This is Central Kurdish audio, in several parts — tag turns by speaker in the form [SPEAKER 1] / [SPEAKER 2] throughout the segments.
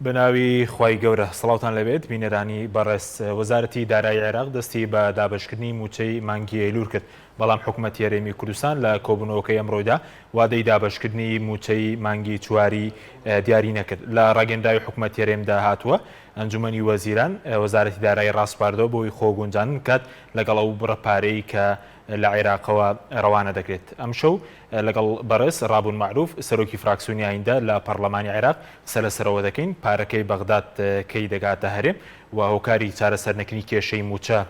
[SPEAKER 1] بەناوی خوای گەورە سڵاوتان لێبێت بینەرانی بەڕێز وەزارەتی دارایی عێراق دەستی بە دابەشکردنی مووچەی مانگی ئەیلوول کرد بەڵام حکومەتی هەرێمی کوردستان لە کۆبوونەوەکەی ئەمڕۆیدا وادەی دابەشکردنی مووچەی مانگی چواری دیاری نەکرد لە ڕاگەندراوی حکومەتی هەرێمدا هاتووە ئەنجومەنی وەزیران وەزارەتی دارایی ڕاسپاردەوە بۆی خۆگونجاندن بکات لەگەڵ ئەو بڕە پارەی کە لە عێراقەوە ڕەوانە دەکرێت. ئەمشەو لەگەڵ بەڕێز ڕابوون مەعروف، سەرۆکی فراکسیۆنی ئایندە لە پەڕلەمانی عێراق قسە لەسەرەوە دەکەین، پارەکەی بەغداد کەی دەگاتە هەرێم و هۆکاری چارەسەرنەکردنی کێشەی مووچە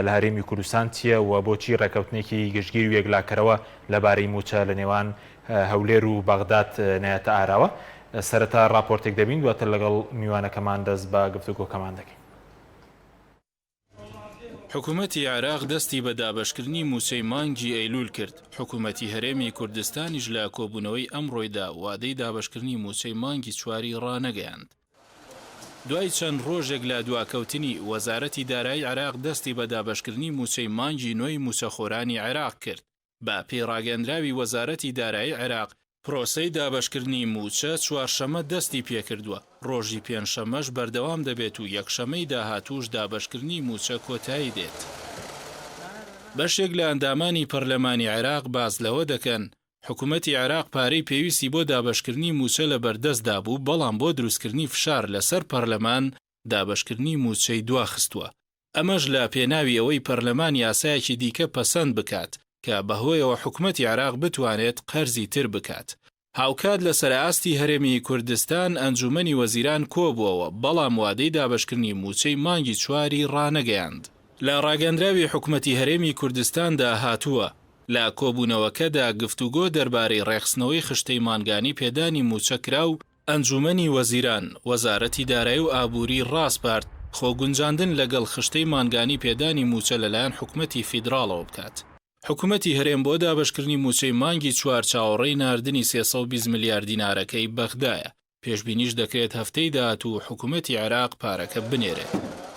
[SPEAKER 1] لە هەرێمی کوردستان چییە و بۆچی ڕێککەوتنێکی گشتگیر و یەکلاکەرەوە لەبارەی مووچە لە نێوان هەولێر و بەغداد نایەتە ئاراوە؟ سەرەتا ڕاپۆرتێک دەبین، دواتر لەگەڵ میوانەکەمان دەست بە گفتوگۆکەمان دەکەین.
[SPEAKER 2] حکومەتی عێراق دەستی بە دابەشکردنی مووچەی مانگی ئەیلوول کرد، حکومەتی هەرێمی کوردستانیش لە کۆبوونەوەی ئەمڕۆیدا وادەی دابەشکردنی مووچەی مانگی چواری ڕانەگەیاند. دوای چەند ڕۆژێک لە دواکەوتنی، وەزارەتی دارایی عێراق دەستی بە دابەشکردنی مووچەی مانگی نۆی مووچەخۆرانی عێراق کرد. بە پێی ڕاگەندراوی وەزارەتی دارایی عێراق، پرۆسەی دابەشکردنی مووچە چوارشەممە دەستی پێکردووە، ڕۆژی پێنجشەممەش بەردەوام دەبێت و یەکشەممەی داهاتووش دابەشکردنی مووچە کۆتایی دێت. بەشێک لە ئەندامانی پەرلەمانی عێراق باس لەوە دەکەن، حکومەتی عێراق پارەی پێویستی بۆ دابەشکردنی مووچە لەبەردەستدا بوو، بەڵام بۆ دروستکردنی فشار لەسەر پەرلەمان دابەشکردنی مووچەی دواخستووە. ئەمەش لە پێناوی ئەوەی پەرلەمان یاسایەکی دیکە پەسەند بکات کە بەهۆیەوە حکومەتی عێراق بتوانێت قەرزی تر بکات. هاوکات لەسەر ئاستی هەرێمی کوردستان ئەنجومەنی وەزیران کۆبووەوە، بەڵام وادەی دابەشکردنی مووچەی مانگی چواری ڕانەگەیاند. لە ڕاگەندراوی حکومەتی هەرێمی کوردستاندا هاتووە، لە کۆبوونەوەکەدا گفتوگۆ دەربارەی ڕێکخستنەوەی خشتەی مانگانی پێدانی مووچە کرا و ئەنجوومەنی وەزیران، وەزارەتی دارایی و ئابووری ڕاسپارد خۆگونجاندن لەگەڵ خشتەی مانگانی پێدانی مووچە لەلایەن حکومەتی فیدراڵەوە بکات. حکومەتی هەرێم بۆ دابەشکردنی مووچەی مانگی چوار چاوەڕێی ناردنی 320 ملیار دینارەکەی بەغدایە، پێشبینیش دەکرێت هەفتەی داهاتوو حکومەتی عێراق پارەکە بنێرێت.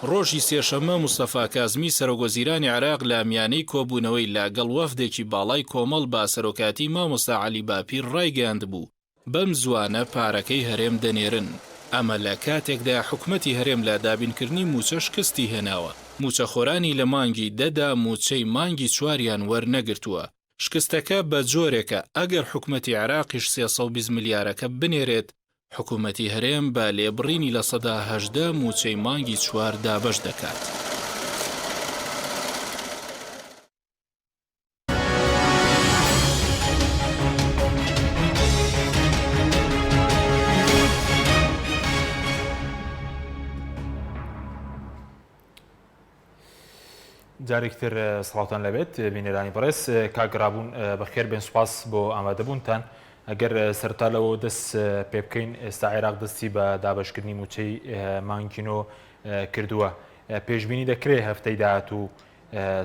[SPEAKER 2] ڕۆژی سێشەممە مستەفا کازمی سەرۆکوەزیرانی عێراق لە میانەی کۆبوونەوەی لە گەڵ وەفدێکی باڵای کۆمەڵ بە سەرۆکایەتی مامۆستا عەلی باپیر ڕایگەیاندبوو، بەم زووانە پارەکەی هەرێم دەنێرن، ئەمە لە کاتێکدایە حکومەتی هەرێم لە دابینکردنی مووچە شکستی هێناوە، مووچەخۆرانی لە مانگی دە دا مووچەی مانگی چواریان وەرنەگرتووە، شکستەکە بە جۆرێکە ئەگەر حکومەتی عێراقیش 320 ملیارەکە بنێرێت، حکومەتی هەرێم بە لێبڕینی 18% مووچەی مانگی چوار دابەش دەکات.
[SPEAKER 1] جارێکتر سڵاوتان لەبێت بینەرانی بەڕێز کاک ڕابوون بەخێر بێن سوپاس بۆ ئامادەبوونتان ئەگەر سەرتا لەوە دەست پێ بکەین ئێستا عێراق دەستی بە دابشکردنی موچەی مانگینۆ کردووە پێشببینی دەکرێت هەفتەی داهاتوو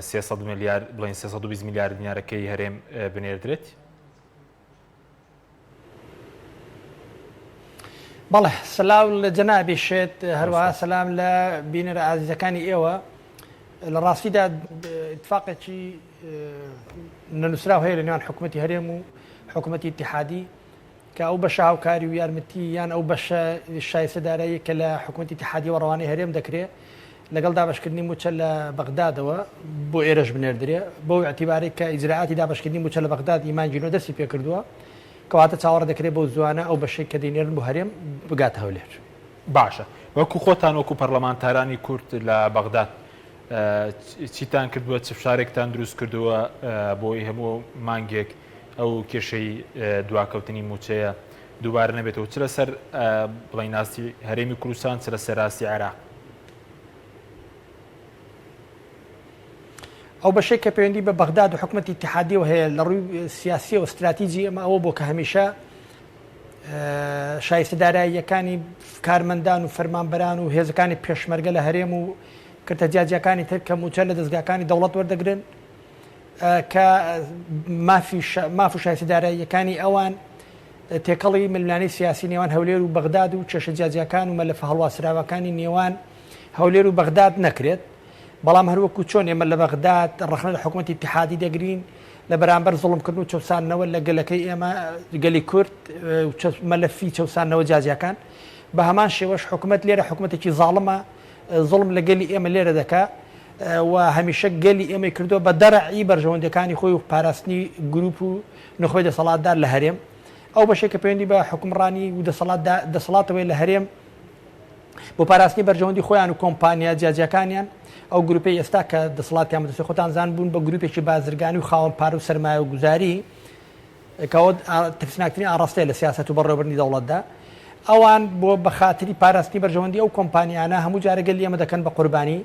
[SPEAKER 1] 300 ملیار بڵێن 320 ملیار دینارەکەی هەرێم بنێردرێت؟
[SPEAKER 3] بەڵێ سلااو لە جەنابی شێت هەروەها سەسلام لە بینەرە ئازیزەکانی ئێوە لە ڕاستیدا اتفاقێکی نەنووسراو هەیە لە نێوان حکوومەتتی هەرێم و حکوومەتتی اتحادی کە ئەو بەشە هاوکاری و یارمەتی یان ئەو بەشە شایستە داراییە کە لە حکومەتی ئیتیحادیەوە ڕەوانەی هەرێم دەکرێ لەگەڵ دابەشکردنی مووچە لە بەغدادەوە بۆ ئێرەش بنێردرێ بەو ئیعتیبارەی کە ئیجرائاتی دابەشکردنی مووچە لە بەغداد ی مانگی نۆ دەستی پێکردووە کەواتە چاوەڕێ دەکرێ بەو زووانە ئەو بەشەی کە دەینێرن بۆ هەرێم بگاتە هەولێر.
[SPEAKER 1] باشە وەکو خۆتان وەکو پەرلەمانتارانی کورد لە بەغداد چیتان کردووە چ فشارێکتان دروست کردووە بۆی هەموو مانگێک ئەو کێشەی دواکەوتنی مووچەیە دووبارە نەبێتەوە چ لەسەر بڵێین ئاستی هەرێمی کوردستان چ لەسەر ئاستی عێراق؟
[SPEAKER 3] ئەو بەشەی کە پەیوەندی بە بەغداد و حکومەتی ئیتیحادیەوە هەیە لە ڕووی سیاسیەوە ستراتیجی ئێمە ئەوە بۆ کە هەمیشە شایستە داراییەکانی کارمەندان و فەرمانبەران و هێزەکانی پێشمەرگە لە هەرێم و کردە جیاجیاکانی تر کە مووچە لە دەزگاکانی دەوڵەت وەردەگرن کە مافی ماف و شایستە داراییەکانی ئەوان تێکەڵی ململانێی سیاسی نێوان هەولێر و بەغداد و کێشە جیاجیاکان و مەلەفە هەڵواسراوەکانی نێوان هەولێر و بەغداد نەکرێت بەڵام هەروەکو چۆن ئێمە لە بەغداد ڕەخنە لە حکوومەتی ئیتیحادی دەگرین لە بەرامبەر زوڵمکردن و چەوساندنەوە لە گەلەکەی ئێمە گەلی کورد مەلەفی چەوساندنەوە جیاجیاکان. بە هەمان شێوەش حکومەت لێرە حکومەتێکی زاڵمە، زوڵم لە گەلی ئێمە لێرە دەکا و هەمیشە گەلی ئێمەی کردووە بە دەرعی بەرژەوەندیەکانی خۆی و پاراستنی گروپ و نوخبەی دەسەڵاتدار لە هەرێم. ئەو بەشەی کە پەیوەندی بە حوکمڕانی و دەسەڵاتەوەیە لە هەرێم بۆ پاراستنی بەرژەوەندی خۆیان و کۆمپانیا جیاجیاکانیان، ئەو گروپەی ئێستا کە دەسەڵاتیان بەدەستی خۆتان زان بوون بە گروپێکی بازرگانی و خاوەن پارە و سەرمایەگوزاری، کە ئەوە ترسناکترین ئاڕاستەیە لە سیاسەت و بەڕێوەبردنی دەوڵەتدا، ئەوان بۆ بە خاتری پاراستنی بەرژەوەندی ئەو کۆمپانیانە هەموو جارێک گەلی ئێمە دەکەن بە قوربانی،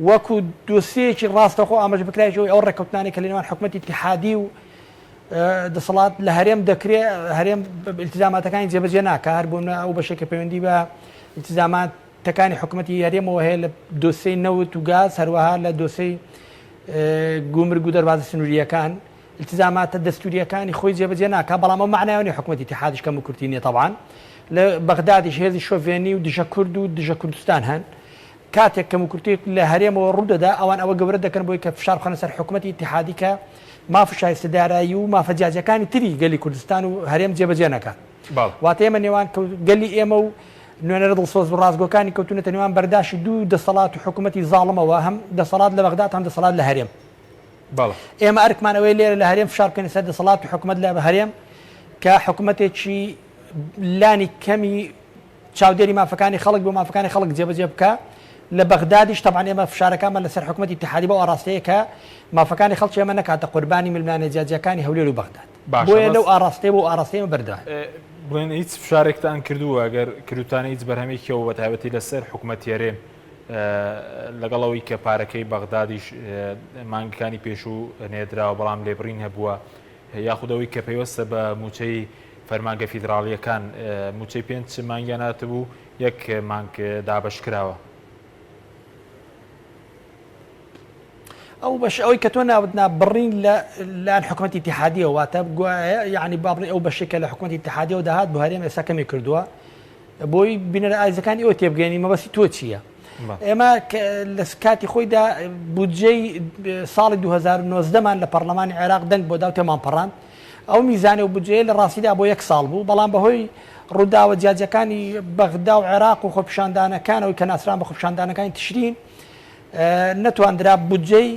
[SPEAKER 3] وەکو دۆسیەیەکی ڕاستەوخۆ ئاماژە بکرایش ئەوەی ئەو ڕێککەوتنانەی کە لە نێوان حکومەتی ئیتیحادی و دەسەڵات لە هەرێم دەکرێ هەرێم ئیلتیزاماتەکانی جێبەجێ ناکا، هەر بۆ نمونە ئەو بەشەی کە پەیوەندی بە ئیلتیزاماتەکانی حکومەتی هەرێمەوە هەیە لە دۆسیەی نەوت و گاز، هەروەها لە دۆسیەی گومرگ و دەروازە سنوورییەکان. ئیلتیزاماتە دەستورییەکانی خۆی جێبەجێ ناکا، بەڵام ئەو مەعنای ئەوە نیە حکومەتی ئیتیحادیش کەموکورتی نیە تەبعەن لە بەغدادیش هێزی شۆڤێنی و دژە کورد و دژە کوردستان هەن، کاتێک کەموکورتیەک لە هەرێمەوە ڕوودەدا ئەوان ئەوە گەورە دەکەن بۆی کە فشار بخەنە سەر حکومەتی ئیتیحادی کە ماف و شایستە دارایی و مافە جیاجیاکانی تری گەلی کوردستان و هەرێم جێبەجێ نەکات. واتە ئێمە نێوان گەلی ئێمە و نوێنەرە دڵسۆز و ڕاستگۆکانی کەوتونەتە نێوان بەرداشی دوو دەسەڵات و حکومەتی زاڵمەوە هەم دەسەڵات لە بەغداد هەم دەسەڵات لە هەرێم.
[SPEAKER 1] بەڵێ.
[SPEAKER 3] ئێمە ئەرکمان ئەوەیە لێرە لە هەرێم فشار بکەینە سەر دەسەڵات و حکومەت لە هەرێم کە حکومەتێکی لانی کەمی چاودێری مافەکانی خەڵک بۆ مافەکانی خەڵک جێبەجێ بکا لە بەغدادیش تەبعەن ئێمە فشارەکانمان لەسەر حکومەتی ئیتیحادی بەو ئاڕاستەیە کە مافەکانی خەڵکی ئێمە نەکاتە قوربانی ململانێ جیاجیاکانی هەولێر و بەغداد
[SPEAKER 1] باشە
[SPEAKER 3] بۆیە
[SPEAKER 1] بەس
[SPEAKER 3] لەو ئاڕاستەیە بۆ ئاڕاستەی ئێمە بەردەواین.
[SPEAKER 1] بڵێن هیچ فشارێکتان کردووە ئەگەر کردوتانە هیچ بەرهەمێکیەوە بە تایبەتی لەسەر حکومەتی هەرێم لەگەڵ ئەوەی کە پارەکەی بەغدادیش مانگەکانی پێشوو نێردراوە بەڵام لێبڕین هەبووە یاخود ئەوەی کە پەیوەستە بە مووچەی فەرمانگە فیدراڵییەکان مووچەی پێنج مانگیان هاتبوو یەک مانگ دابەش کراوە.
[SPEAKER 3] ئەو بەش ئەوەی کە تۆ ناوت نا بڕین لە لایەن حکومەتی ئیتیحادیەوە واتە گوایە یعنی با بڵێ ئەو بەشێک کە لە حکومەتی ئیتیحادیەوە دەهات بۆ هەرێم ئێستا کەمی کردووە بۆی بینەرە ئازیزەکانی ئێوە تێبگەێنی مەبەستی تۆ چییە؟ ئێمە لە کاتی خۆیدا بودجەی ساڵی 2019 مان لە پەرلەمانی عێراق دەنگ بۆ دا و تێمان پەڕاند ئەو میزانە و بودجەیە لە ڕاستیدا بۆ یەک ساڵ بوو بەڵام بەهۆی ڕووداوە جیاجیەکانی بەغدا و عێراق و خۆپیشاندانەکانەوەی کە ناسران بە خۆپیشاندانەکانی تشرین نەتواندرا بودجەی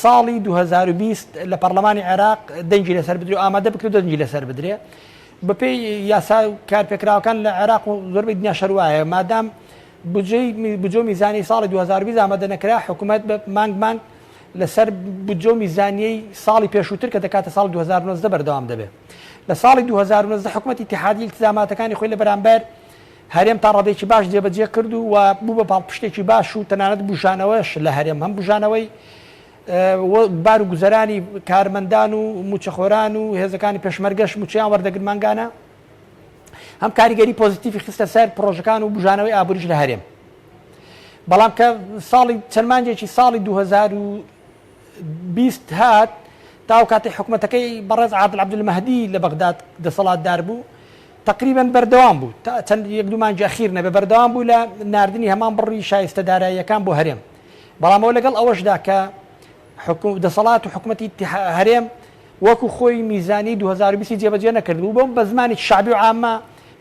[SPEAKER 3] ساڵی 2020 لە پەرلەمانی عێراق دەنگی لەسەر بدرێ و ئامادە بکرێت و دەنگی لەسەر بدرێ بەپێی یاسا کارپێکراوەکان لە عێراق و زۆربەی دنیاش هەر وایە، مادام بودجەی بودجە و میزانیەی ساڵی 2020 ئامادە نەکرا، حکومەت بە مانگ مانگ لەسەر بودجە و میزانیەی ساڵی پێشووتر کە دەکاتە ساڵی 2019 بەردەوام دەبێت. لە ساڵی 2019 حکومەتی ئیتیحادی ئیلتیزاماتەکانی خۆی لە بەرامبەر هەرێم تا ڕادەیەکی باش جێبەجێ کرد و بوو بە پاڵپشتێکی باش و تەنانەت بوژانەوەش لە هەرێم هەم بوژانەوەی بار و گوزەرانی کارمەندان و مووچەخۆران و هێزەکانی پێشمەرگەش مووچەیان وەردەگرت مانگانە، هەم کاریگەری پۆزیتیفی خستە سەر پڕۆژەکان و بوژانەوەی ئابووریش لە هەرێم. بەڵام کە ساڵی چەند مانگێکی ساڵی 2020 هات تا ئەو کاتەی حکومەتەکەی بەڕێز عادل عەبدولمەهدی لە بەغداد دەسەڵاتدار بوو تقریبا بەردەوام بوو تا چەند یەک دوو مانگی ئەخیر نەبێ بەردەوام بوو لە ناردنی هەمان بڕی شایستە داراییەکان بۆ هەرێم. بەڵام ئەوە لەگەڵ ئەوەشدا کە دەسەڵات و حکومەتی هەرێم وەکو خۆی میزانی 2020 جێبەجێ نەکردبوو بۆم بە زمانێکی شەعبی و عامە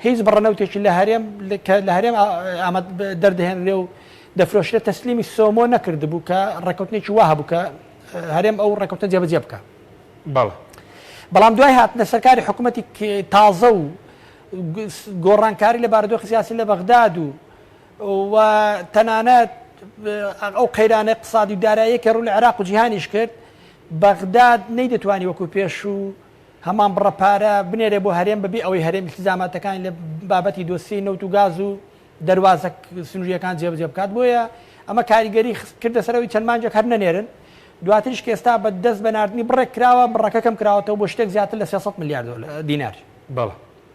[SPEAKER 3] هیچ بڕە نەوتێکی لە هەرێم کە لە هەرێم ئاماد دەردەهێنرێ و دەفرۆشرێت تەسلیمی سۆمۆ نەکردبوو کە ڕێککەوتنێکی وا هەبوو کە هەرێم ئەو ڕێککەوتنە جێبەجێ بکە.
[SPEAKER 1] بەڵێ.
[SPEAKER 3] بەڵام دوای هاتنە سەرکاری حکومەتی تازە و گۆڕانکاری لە بارودۆخی سیاسی لە بەغداد و و تەنانەت ئەو قەیرانە اقتصادی و داراییە کە ڕوو لە عێراق و جیهانیش کرد، بەغداد نەیدەتوانی وەکو پێشوو هەمان بڕە پارە بنێرێ بۆ هەرێم بەبێ ئەوەی هەرێم ئیلتیزاماتەکانی لە بابەتی دۆسیەی نەوت و گاز و دەروازە سنوورییەکان جێبەجێ بکات. بۆیە ئەمە کاریگەری کردە سەر ئەوەی چەند مانگێک هەر نەنێرن. دواتریش کە ئێستا بە دەست بە ناردنی بڕێک کراوە، بڕەکە کەم کراوەتەوە بۆ شتێک زیاتر لە 300 ملیار دینار.
[SPEAKER 1] بەڵێ.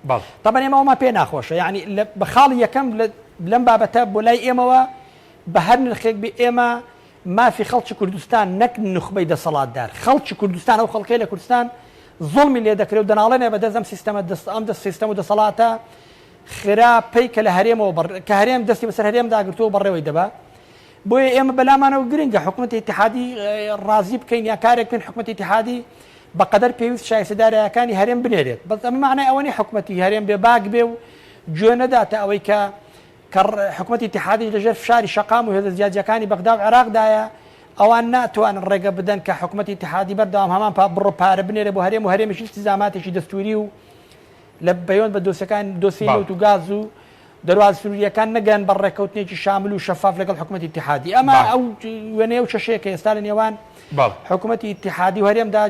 [SPEAKER 1] بەڵێ.
[SPEAKER 3] تەبعەن ئێمە ئەوەمان پێ ناخۆشە یانی لە بە خاڵی یەکەم لە لەم بابەتە بۆ لای ئێمەوە بە هەر نرخێک بێ ئێمە مافی خەڵکی کوردستان نەک نوخبەی دەسەڵاتدار خەڵکی کوردستان ئەو خەڵکەی لە کوردستان زوڵمی لێ دەکرێ و دەناڵێنێ بە دەست ئەم سیستەمە دەست ئەم دەست سیستەم و دەسەڵاتە خراپەی کە لە هەرێمەوە بەڕ کە هەرێم دەستی بەسەر هەرێمدا گرتووە و بەڕێوەی دەبا بۆیە ئێمە بەلامانەوە گرنگە حکومەتی ئیتیحادی ڕازی بکەین یا کارێک بکەین حکومەتی ئیتیحادی بە قەدەر پێویست شایستە دارایەکانی هەرێم بنێرێت، بەس ئەمە مەعنای ئەوە نیە حکومەتی هەرێم بێ باک بێ و گوێ نەداتە ئەوەی کە کە حکومەتی ئیتیحادیش لەژێر فشاری شەقام و هێزە جیاجیاکانی بەغدا و عێراقدایە، ئەوان ناتوانن ڕێگە بدەن کە حکومەتی ئیتیحادی بەردەوام هەمان پا بڕە پارە بنێرێ بۆ هەرێم و هەرێمیش ئیلتیزاماتێکی دەستووری و لە پەیوەند بە دۆسیەکان دۆسیەی نەوت و گاز و دەروازە سنوورییەکان نەگەن بە ڕێککەوتنێکی شامل و شەفاف لەگەڵ حکومەتی ئیتیحادی. ئەمە ئەو وێنەیە و کێشەیە کە ئێستا لە نێوان حکومەتی ئیتیحادی و هەرێمدا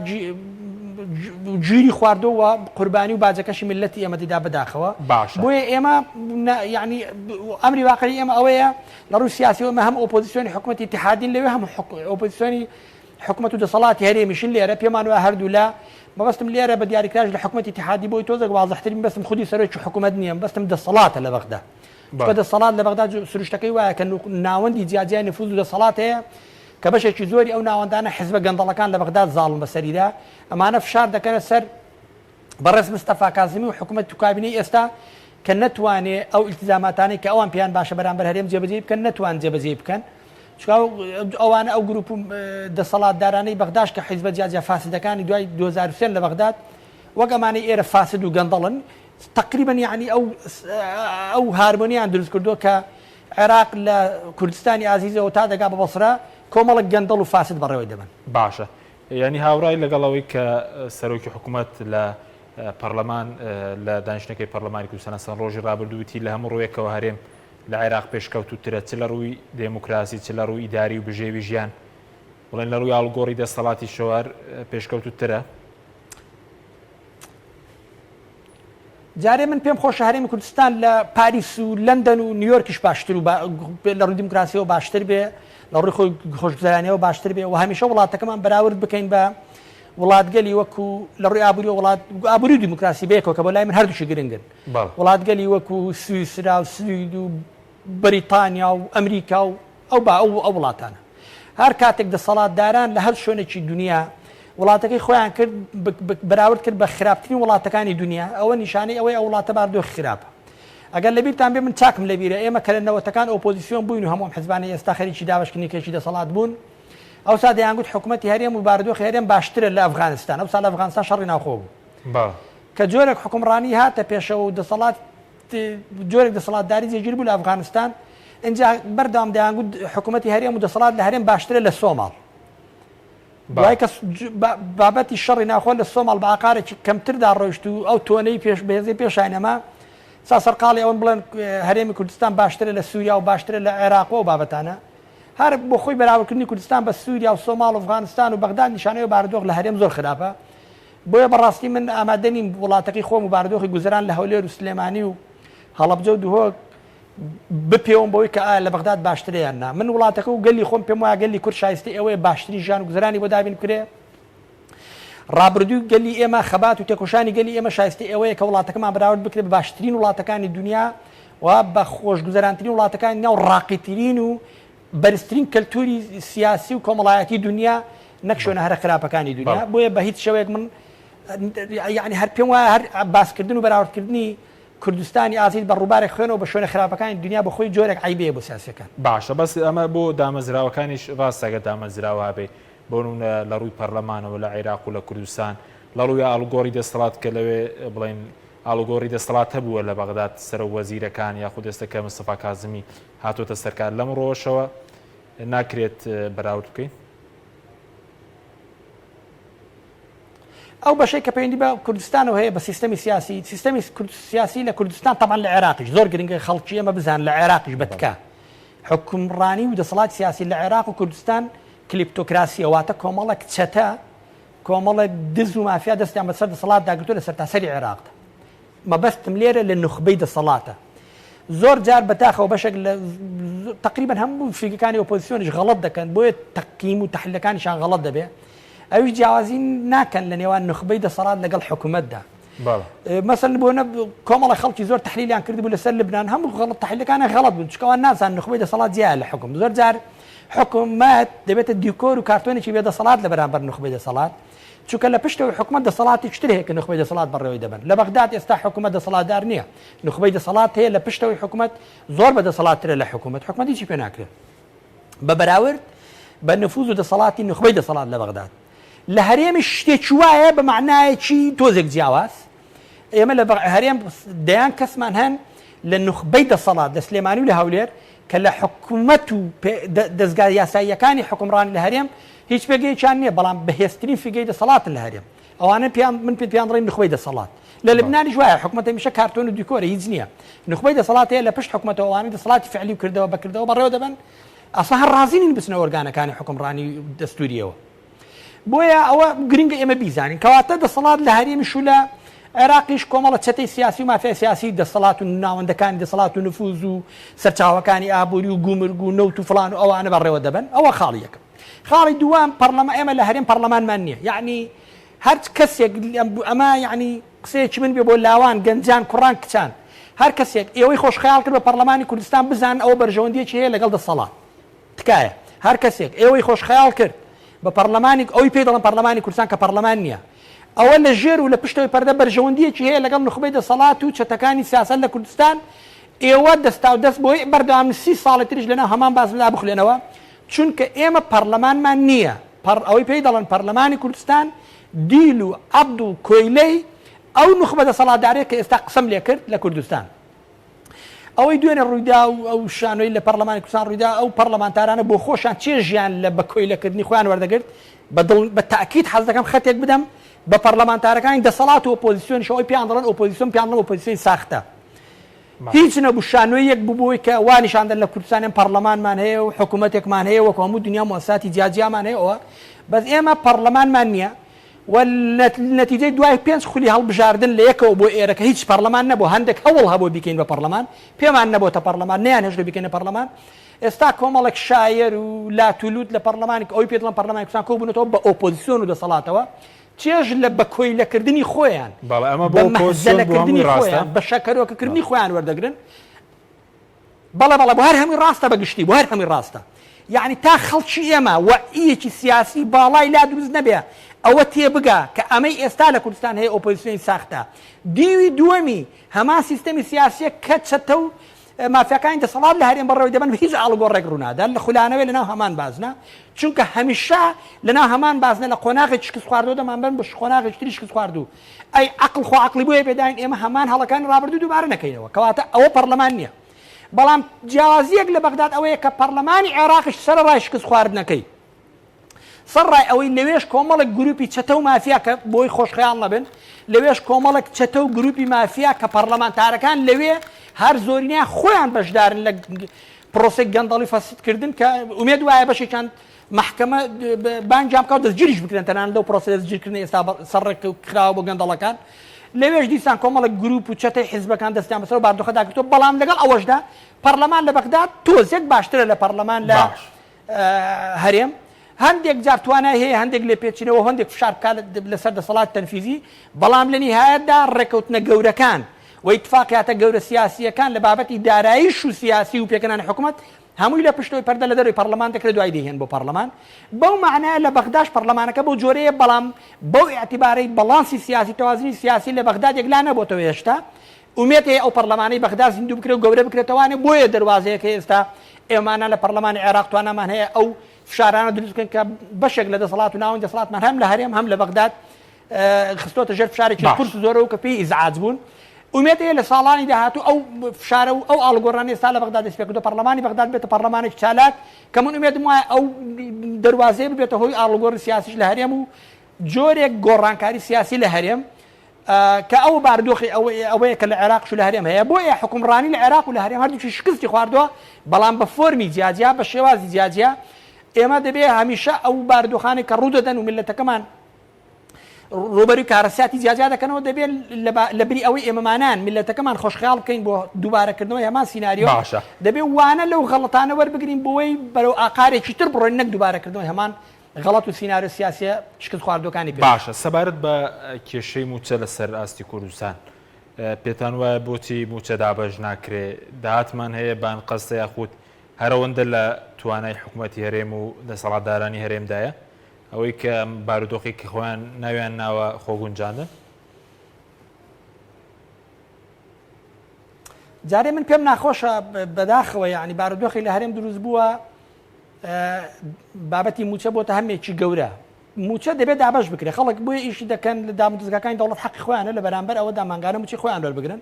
[SPEAKER 3] گیری خواردووە و قوربانی و باجەکەشی میللەتی ئێمە دەیدا بەداخەوە.
[SPEAKER 1] باشە.
[SPEAKER 3] بۆیە ئێمە یعنی ئەمری واقعی ئێمە ئەوەیە لە ڕووی سیاسیەوە ئێمە هەم ئۆپۆزیسیۆنی حکومەتی ئیتیحادین لەوێ هەم ئۆپۆزیسیۆنی حکومەت و دەسەڵاتی هەرێمیشن لێرە پێمان وایە هەردوولا مەبەستم لێرە بە دیاریکراش لە حکومەتی ئیتیحادی بۆی تۆزێک وازحتر بین بەستم خودی سەرۆکی حکومەت نییە مەبەستم دەسەڵاتە لە بەغدا چونکە دەسەڵات لە بەغدا سروشتەکەی وایە کە ناوەندی جیاجیای نفوذ و دەسەڵات هەیە کە بەشێکی زۆری ئەو ناوەندانە حزبە گەندەڵەکان لە بەغداد زاڵن بەسەریدا ئەمانە فشار دەکەنە سەر بەڕێز مستەفا کازمی و حکومەت و کابینەی ئێستا کە نەتوانێ ئەو ئیلتیزاماتانەی کە ئەوان پێیان باشە بەرامبەر هەرێم جێبەجێی بکەن نەتوان جێبەجێی بکەن چونکە ئەوانە ئەو گروپ و دەسەڵاتدارانەی بەغداش کە حیزبە جیاجیا فاسدەکانی دوای 2003 لە بەغداد وەک ئەمانەی ئێرە فاسد و گەندەڵن تقریبا یعنی ئەو ئەو هارمۆنیان دروست کردووە کە عێراق لە کوردستانی ئازیزەوە تا دەگا بە بەسرە کۆمەڵک گەندەڵ و فاسد بەڕێوەی دەبەن.
[SPEAKER 1] باشە یانی هاوڕای لەگەڵ ئەوەی کە سەرۆکی حکوومەت لە پەرلەمان لە دانیشتنەکەی پەرلەمانی کوردستان چەند ڕۆژی ڕابردوو وتی لە هەموو ڕوویەکەوە هەرێم لە عێراق پێشکەوتووترە چ لە ڕووی دێموکراسی چ لە ڕووی ئیداری و بژێوی ژیان بڵێن لە ڕووی ئاڵوگۆڕی دەستەڵاتیشەوە هەر پێشکەوتووترە؟
[SPEAKER 3] جارێ من پێم خۆشە هەرێمی کوردستان لە پاریس و لەندەن و نیویۆرکیش باشتر و لە ڕووی دیموکراسیەوە باشتر بێ لە ڕووی خۆی خۆشگوزەرانیەوە باشتر بێ و هەمیشە وڵاتەکەمان بەراورد بکەین بە وڵاتگەلی وەکو لە ڕووی ئابووری وڵات ئابووری و دیموکراسی بەیەکەوە کە بۆ لای من هەردووکی گرنگن وڵاتگەلی وەکو سویسرا و سوید و بەریتانیا و ئەمریکا و ئەو با ئەو ئەو وڵاتانە. هەر کاتێک دەسەڵاتداران لە هەر شوێنێکی دونیا وڵاتەکەی خۆیان کرد بەراورد کرد بە خراپترین وڵاتەکانی دونیا ئەوە نیشانەی ئەوەی ئەو وڵاتە باردۆخی خراپە. ئەگەر لەبیرتان بێ من چاکم لەبیرە ئێمە کە لە نەوەتەکان ئۆپۆزیسیۆن بووین و هەموو ئەم حزبانەی ئێستا خەریکی دابەشکردنی کێکی دەسەڵات بوون ئەوسا دەیانگوت حکومەتی هەرێم و بارودۆخی هەرێم باشترە لە ئەفغانستان ئەوسا لە ئەفغانستان شەڕی ناوخۆ بوو کە جۆرێک حوکمڕانی هاتە پێشەوە و دەسەڵات جۆرێک دەسەڵاتداری جێگیر بوو لە ئەفغانستان ئینجا بەردەوام دەیانگوت حکوومەتی هەرێم و دەسەڵات لە هەرێم باشترە لە سۆماڵ دوای کە بابەتی شەڕی ناخۆ لە سۆماڵ بە ئاقارێکی کەمتردا ڕۆیشت و ئەو تۆنەی پێش بەهێزی پێشای نەما سا سەرقاڵی ئەوەن بڵێن هەرێمی کوردستان باشترە لە سووریا و باشترە لە عێراق و بابەتانە هەر بۆ خۆی بەراوردکردنی کوردستان بە سووریا و سۆماڵ و ئەفغانستان و بەغداد نیشانەی بارودۆخ لە هەرێم زۆر خراپە بۆیە بەڕاستی من ئامادە نیم وڵاتەکەی خۆم و بارودۆخی گوزەران لە هەولێر و سلێمانی و هەڵەبجە و دهۆک بپێوم بەوەی کە ئایا لە بەغداد باشترە یان نا. من وڵاتەکە و گەلی خۆم پێم وایە گەلی کورد شایستەی ئەوەیە باشترین ژیان و گوزەرانی بۆ دابین بکرێ. ڕابردووی گەلی ئێمە، خەبات و تێکۆشانی گەلی ئێمە شایستەی ئەوەیە کە وڵاتەکەمان بەراورد بکرێت بە باشترین وڵاتەکانی دونیا و بە خۆشگوزەرانترین وڵاتەکانی دنیا و ڕاقیترین و بەرزترین کەلتوری سیاسی و کۆمەڵایەتی دونیا نەک شوێنە هەرە خراپەکانی دونیا بۆیە بە هیچ شێوەیەک من یعنی هەر پێم وایە هەر باسکردن و بەراوردکردنی کوردستانی ئازیز بە ڕووبارێک خوێنەوە بە شوێنە خراپەکانی دونیا بە خۆی جۆرێک عەیبەیە بۆ سیاسیەکان.
[SPEAKER 1] باشە بەس ئەمە بۆ دامەزراوەکانیش ڕاستە گەر دامەزراوە هەبێ بۆ نمونە لە ڕووی پەرلەمانەوە لە عێراق و لە کوردستان لە ڕووی ئاڵوگۆڕی دەستەڵات کە لەوێ بڵێن ئاڵوگۆڕی دەستەڵات هەبووە لە بەغداد سەرۆک وەزیرەکان یاخود ئێستا کە مستەفا کازمی هاتۆتە سەرکار لەم ڕۆشەوە ناکرێت بەراورد بکەین؟
[SPEAKER 3] ئەو بەشەی کە پەیوەندی بە کوردستانەوە هەیە بە سیستەمی سیاسی سیستەمی سیاسی لە کوردستان تەبعەن لە عێراقیش زۆر گرنگە خەڵکی ئێمە بزان لە عێراقیش بە تکا حکومڕانی و دەسەڵات سیاسی لە عێراق و کوردستان کلیپتۆکراسیە واتە کۆمەڵێک چەتە کۆمەڵێک دز و مافیا دەستیان بەسەر دەسەڵاتدا گرتووە لە سەرتاسەری عێراقدا مەبەستم لێرە لە نوخبەی دەسەڵاتە. زۆر جار بەداخەوە بەشێک لە تەقریبەن هەموو فیگەکانی ئۆپۆزیسیۆنیش غەڵەت دەکەن بۆیە تەقیم و تەحلیلەکانیشان غەڵەت دەبێ ئەویش جیاوازی ناکەن لە نێوان نوخبەی دەسەڵات لەگەڵ حکوومەتدا. مەسەل بۆ نە کۆمەڵە خەڵکی زۆر تحلیلیان کردبوو لەسەر لبنان هەموو غەڵەت تحلیلەکانیان غەڵەت بوون چونکە ئەوان نازان نوخبەی دەسەڵات جیایە لە حکوم زۆر جار حکومەت دەبێتە دیکۆر و کارتۆنێکی بێ دەسەڵات لە بەرامبەر نوخبەی دەسەڵات چونکە لە پشتەوەی حکومەت دەسەڵاتێکی تر هەیە کە نوخبەی دەسەڵات بەڕێوەی دەبەن. لە بەغداد ئێستا حکومەت دەسەڵاتدار نییە، نوخبەی دەسەڵات هەیە لە پشتەوەی حکومەت زۆر بە دەسەڵاتترە لە حکومەت، حکومەت هیچی پێ ناکرێت بە بەراورد بە نفوز و دەسەڵاتی نوخبەی دەسەڵات لە بەغداد. لە هەرێمیش شتێکی وایە بە مەعنایەکی تۆزێک جیاواز. ئێمە لە هەرێم دەیان کەسمان هەن. لە نوخبەی دەسەڵات لە سلێمانی و لە هەولێر کە لە حکومەت و دەزگا یاساییەکانی حوکمڕانی لە هەرێم هیچ پێگەیەکیان نییە، بەڵام بەهێزترین فیگەی دەسەڵاتن لە هەرێم. ئەوانە پێیان من پێیان دەڵێم نوخبەی دەسەڵات. لە لبنانیش وایە، حکومەت هەمیشە کارتۆن و دیکۆرە، هیچ نییە. نوخبەی دەسەڵات هەیە لە پشت حکومەتەوە، ئەوانەی دەسەڵاتی فعلی و کردەوە بە کردەوە بەڕێوە دەبەن، ئەسڵا هەر ڕازی نین بچنە ئۆرگانەکانی حوکمڕانی دەستوورییەوە. بۆیە ئەوە گرنگە ئێمە بیزانین کەواتە دەسەڵات لە هەرێمیش و لە عێراقیش کۆمەڵە چەتەی سیاسی و مافیای سیاسی دەسەڵات و ناوەندەکانی دەسەڵات و نفوز و سەرچاوەکانی ئابووری و گومرگ و نەوت و فڵان و ئەوانە بەڕێوە دەبەن. ئەوە خاڵی یەکەم. خاڵی دووەم پەڕلەمان ئێمە لە هەرێم پەڕلەمانمان نییە یەعنی هەر کەسێک ئەمە یەعنی قسەیەکی من بێ بۆ لاوان گەنجان کوڕان کچان هەر کەسێک ئێوەی خۆش خەیاڵ کرد بە پەڕلەمانی کوردستان بزانن ئەوە بەرژەوەندیەکی هەیە لەگەڵ دەسەڵات تکایە هەر کەسێک ئێوەی خۆش خەیاڵ کرد بە پەڕلەمانی ئەوی پێی دەڵێن پەڕلەمانی کوردستان کە پەڕلەمان نییە ئەوە لە ژێر و لە پشتەوەی پەردە بەرژەوەندیەکی هەیە لەگەڵ نوخبەی دەسەڵات و چەتەکانی سیاسەت لە کوردستان ئێوە دەستاو دەست بۆی بەردەوام 30 ساڵی تریش لەناو هەمان بازنەدا بخولێنەوە چونکە ئێمە پەڕلەمانمان نییە پەڕ ئەوەی پێی دەڵێن پەڕلەمانی کوردستان دیل و عەبد و کۆیلەی ئەو نوخبە دەسەڵاتدارەیە کە ئێستا قسەم لێ کرد لە کوردستان. ئەوەی دوێنێ ڕوویدا و ئەو شانۆی لە پەڕلەمانی کوردستان ڕوویدا ئەو پەڕلەمانتارانە بۆ خۆشیان چێژیان لە بە کۆیلەکردنی خۆیان وەردەگرت بە دڵ بە تاکید حەز دەکەم خەتێک بدەم بە پەڕلەمانتارەکانی دەسەڵات و ئۆپۆزیسیۆنیش ئەوەی پێیان دەڵێن ئۆپۆزیسیۆن پێیان دەڵێن ئۆپۆزیسیۆنی ساختە هیچ نەبوو شانۆیەک بوو بۆی کە وا نیشان دەن لە کوردستان ئێمە پەڕلەمانمان هەیە و حکوومەتێکمان هەیە وەکو هەموو دنیا موسساتی جیاجیامان هەیە ئەوە بەس ئێمە پەڕلەمانمان نییە و نەتیجەی دوای پێنج خولی هەڵبژاردن لە یەکەوە بۆ ئێرە کە هیچ پەڕلەمان نەبوو هەندێک هەوڵ هەبوو بیکەین بە پەڕلەمان پێمان نەبۆتە پەڕلەمان نەیان هێشت بیکەینە پەڕلەمان ئێستا کۆمەڵێک شایەر و لاتولوت لە پەڕلەمانی ئەوی پێ دەڵێن پەڕلەمانی کوردستان کۆبوونەتەوە بە ئۆپۆزیسیۆن و دەسەڵاتەوە چێژ لە بە کۆیلەکردنی خۆیان
[SPEAKER 1] بەڵێ ئەمە بۆ
[SPEAKER 3] بە
[SPEAKER 1] ئۆپۆزیسیۆن بۆ
[SPEAKER 3] مەهزەلەکردنی
[SPEAKER 1] هەمووی ڕاستە
[SPEAKER 3] خۆیان بە شەکەرۆکەکردنی خۆیان وەردەگرن بەڵێ بەڵێ بۆ هەر هەمووی ڕاستە بە گشتی بۆ هەر هەمووی ڕاستە یەعنی تا خەڵکی ئێمە وەعییەکی سیاسی باڵای لا دروست نەبێ ئەوە تێبگا کە ئەمەی ئێستا لە کوردستان هەیە ئۆپۆزیسیۆنی ساختە دیوی دووەمی هەمان سیستەمی سیاسیە کە چەتە و مافیاکانی دەسەڵات لە هەرێم بەڕێوەی دەبەن هیچ ئاڵوگۆڕێک ڕوونادات لە خولانەوەی لەناو هەمان بازنە چونکە هەمیشە لەناو هەمان بازنە لە قۆناغێکی شکست خواردووە دەمانبەن بۆ قۆناغێکی تری شکست خواردوو ئەی عەقڵ خۆ عەقڵی بۆیە پێداین ئێمە هەمان هەڵەکانی ڕابردوو دووبارە نەکەینەوە کەواتە ئەوە پەڕلەمان نییە بەڵام جیاوازیەک لە بەغداد ئەوەیە کە پەڕلەمانی عێراقیش سەرەڕای شکست خواردنەکەی سەرڕای ئەوەی لەوێش کۆمەڵێک گروپی چەتە و مافیا کە بۆی خۆشخەیاڵ نەبن لەوێش کۆمەڵێک چەتە و گروپی مافیا کە پەڕلەمانتارەکان لەوێ هەر زۆرینەیان خۆیان بەشدارن لە پرۆسەی گەندەڵی فەسیدکردن کە ئومێد وایە بەشێکیان مەحکەمە بانگیان بکا و دەستگیریش بکرێن تەنانەت لەو پرۆسەی دەستگیرکردنە ئێستا سەرڕێک خراوە بۆ گەندەڵەکان لەوێش دیسان کۆمەڵێک گروپ و چەتەی حیزبەکان دەستیان بەسەر باردۆخە داگرتووە بەڵام لەگەڵ ئەوەشدا پەرلەمان لە بەغداد تۆزێک باشترە لە پەرلەمان لە هەرێم هەندێک جار توانای هەیە هەندێک لێپێچینەوە هەندێک فشار بکات لەسەر دەسەڵات تەنفیزی بەڵام لە نیهایەتدا ڕێکەوتنە گەورەکان و ئیتفاقیاتە گەورە سیاسیەکان لە بابەتی داراییش و سیاسی و پێکهێنانی حکومەت هەمووی لە پشتەوەی پەردە لە دەرەوەی پەڕلەمان دەکرێت دوای دەیهێن بۆ پەڕلەمان بەو مەعنایە لە بەغداش پەڕلەمانەکە بەو جۆرەیە بەڵام بەو ئیعتیبارەی بەڵانسی سیاسی تەوازنی سیاسی لە بەغداد یەکلا نەبۆتەوە هێشتا ئومێد هەیە ئەو پەڕلەمانەی بەغدا زیندوو بکرێت و گەورە بکرێتەوانێ بۆیە دەروازەیەکە ئێستا ئێمانە لە پەڕلەمانی عێراق توانامان هەیە ئەو فشارانە دروست بکەین کە بەشێک لە دەسەڵات و ناوەندی دەسەڵاتمان هەم لە هەرێم هەم لە بەغداد خستۆتە ژێر فشارێکی قورس و زۆرەوە کە پێی ئیزعاج بوون. ئومێد هەیە لە ساڵانی داهاتوو ئەو فشارە و ئەو ئاڵوگۆڕانەی ئێستا لە بەغداد دەست پێکردووە، پەڕلەمانی بەغداد ببێتە پەڕلەمانێکی چالاک کە من ئومێدم وایە ئەو دەروازەیە ببێتە هۆی ئاڵوگۆڕی سیاسیش لە هەرێم و جۆرێک گۆڕانکاری سیاسی لە هەرێم کە ئەو بارودۆخی ئەوەیە کە لە عێراقش و لە هەرێم هەیە بۆیە حکومڕانی لە عێراق و لە هەرێم هەردووکی شکستی خواردووە بەڵام بە فۆرمی جیاجیا بە شێوازی جیاجیا ئێمە دەبێ هەمیشە ئەو بارودۆخانەی کە ڕوودەدەن و میللەتەکەمان ڕووبەروی کارەساتی جیاجیا دەکەنەوە دەبێت لە بری ئەوەی ئێمەمانان میللەتەکەمان خۆشخەیاڵ بکەین بۆ دووبارەکردنەوەی هەمان سیناریۆ
[SPEAKER 1] باشە.
[SPEAKER 3] دەبێت وانە لەو غەڵەتانە وەربگرین بۆی بەرەو ئاقارێکی تر بڕۆین نەک دووبارەکردنەوەی هەمان غەڵەت و سیناریۆ سیاسیە شکستخواردووەکانی پێشوو.
[SPEAKER 1] باشە سەبارەت بە کێشەی مووچە لەسەر ئاستی کوردستان پێتان وایە بۆچی مووچە دابەش ناکرێ؟ داهاتمان هەیە بە ئەنقەستە یاخود هەر ئەوەندە لە توانای حکومەتی هەرێم و دەسەڵاتدارانی هەرێمدایە؟ ئەوەی کە بارودۆخی کە خۆیان ناویان ناوە خۆگونجاندن.
[SPEAKER 3] جارێ من پێم ناخۆشە بەداخەوە یعنی بارودۆخی لە هەرێم دروست بووە بابەتی موچە بۆتە هەمێکی گەورە موچە دەبێت دابش بکرێت خەڵک بۆیە ئیشی دەکەن لە دامودەزگاکانی دەوڵەت حەقی خۆیانە لە بەرامبەر ئەوەدا مانگانە موچەی خۆیان وەربگرن.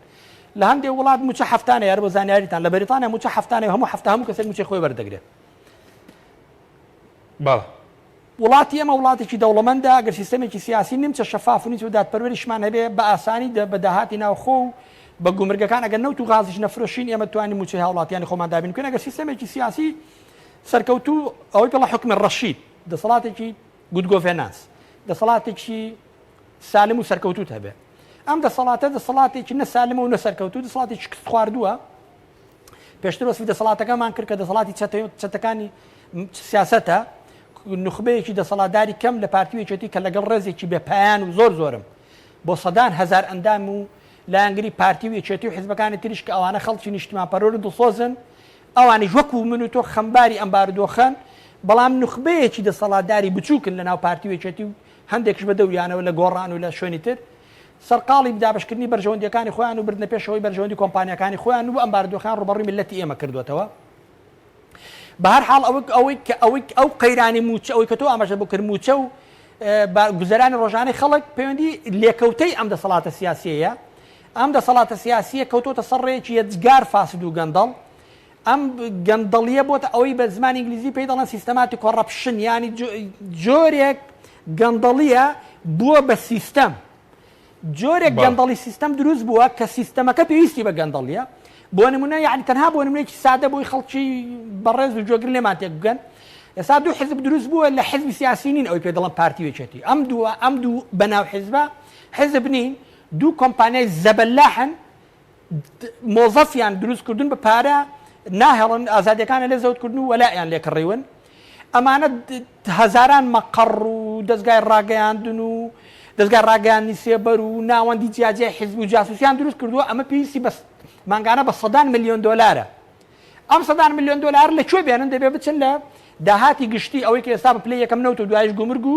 [SPEAKER 3] لە هەندێک وڵات موچە هەفتانە یار بۆ زانیاریتان لە بەریتانیا موچە هەفتانە هەموو هەفتە هەموو کەسێک موچەی خۆی وەردەگرێت.
[SPEAKER 1] بەڵێ.
[SPEAKER 3] وڵاتی ئێمە وڵاتێکی دەوڵەمەندە، ئەگەر سیستەمێکی سیاسی نیمچە شەفاف و نیمچە دادپەروەریشمان هەبێ، بە ئاسانی بە داهاتی ناوخۆ و بە گومرگەکان ئەگەر نەوت و غازیش نەفرۆشین ئێمە توانین مووچەی هاوڵاتیانی خۆمان دابین بکەین. ئەگەر سیستەمێکی سیاسی سەرکەوتوو ئەوەی پێڵە حوکمی ڕەشید، دەسەڵاتێکی good governance، دەسەڵاتێکی سالم و سەرکەوتووت هەبێ. ئەم دەسەڵاتە دەسەڵاتێکی نە سالمە و نە سەرکەوتوو، دەسەڵاتێکی شکستخواردووە. پێشتر وەسفی دەسەڵاتەکەمان کرد کە دەسەڵاتی چەتەکانی سیاسەتە، نوخبەیەکی دەسەڵاتداری کەم لە پارتی و یەکێتی کە لەگەڵ ڕێزێکی بێ پایان و زۆر زۆرم بۆ سەدان هەزار ئەندام و لایەنگری پارتی و یەکێتی و حزبەکانی تریش کە ئەوانە خەڵکی نیشتیمانپەروەر و دڵسۆزن ئەوانیش وەکو من و تۆ خەمباری ئەم بارودۆخەن بەڵام نوخبەیەکی دەسەڵاتداری بچووکن لەناو پارتی و یەکێتی و هەندێکش بە دەوریانەوە لە گۆڕان و لە شوێنی تر سەرقاڵی دابەشکردنی بەرژەوەندییەکانی خۆیان و بردنە پێشەوەی بەرژەوەندی کۆمپانیاکانی خۆیان و ئەم بارودۆخەیان ڕووبەڕووی میللەتی ئێمە کردووەتەوە. بە هەر حاڵ ئەوەی ئەوەی کە ئەوەی ئەو قەیرانی مووچە ئەوەی کە تۆ ئاماژە بۆ کرد مووچە و گوزەرانی ڕۆژانەی خەڵک پەیوەندی لێکەوتەی ئەم دەسەڵاتە سیاسیەیە. ئەم دەسەڵاتە سیاسیە کەوتۆتە سەر ڕێیەکی یەجگار فاسد و گەندەڵ. ئەم گەندەڵیە بۆتە ئەوەی بە زمانی ئینگلیزی پێی دەڵێن systematic corruption یانی جۆرێک گەندەڵیە بووە بە سیستەم. جۆرێک گەندەڵی سیستەم دروست بووە کە سیستەمەکە پێویستی بە گەندەڵیە. بۆ نمونە یعنی تەنها بۆ نمونەیەکی سادە بۆی خەڵکی بەڕێز و گوێگر لێمان تێک بگەن ئێستا دوو حزب دروست بووە لە حزبی سیاسی نین ئەوەی پێ دەڵێن پارتی و یەکێتی ئەم دوو ئەم دوو بەناو حزبە حزب نین دوو کۆمپانیای زەبەلاحن مۆزەفیان دروست کردون بە پارە ناهێڵن ئازادیەکانیان لێ زەوت کردن و وەلائیان لێ کڕیون ئەمانە هەزاران مەقەڕ و دەزگای ڕاگەیاندن و دەزگای ڕاگەیاندنی سێبەر و ناوەندی جیاجیای حیزب و جاسوسیان دروست کردووە ئەمە پێویستی بە مانگانە بە سەدان ملیۆن دۆلارە ئەم سەدان ملیۆن دۆلار لە کوێ بێنن دەبێ بچن لە داهاتی گشتی ئەوەی کە ئێستا بە پلەی یەکەم نەوت و دوایش گومرگ و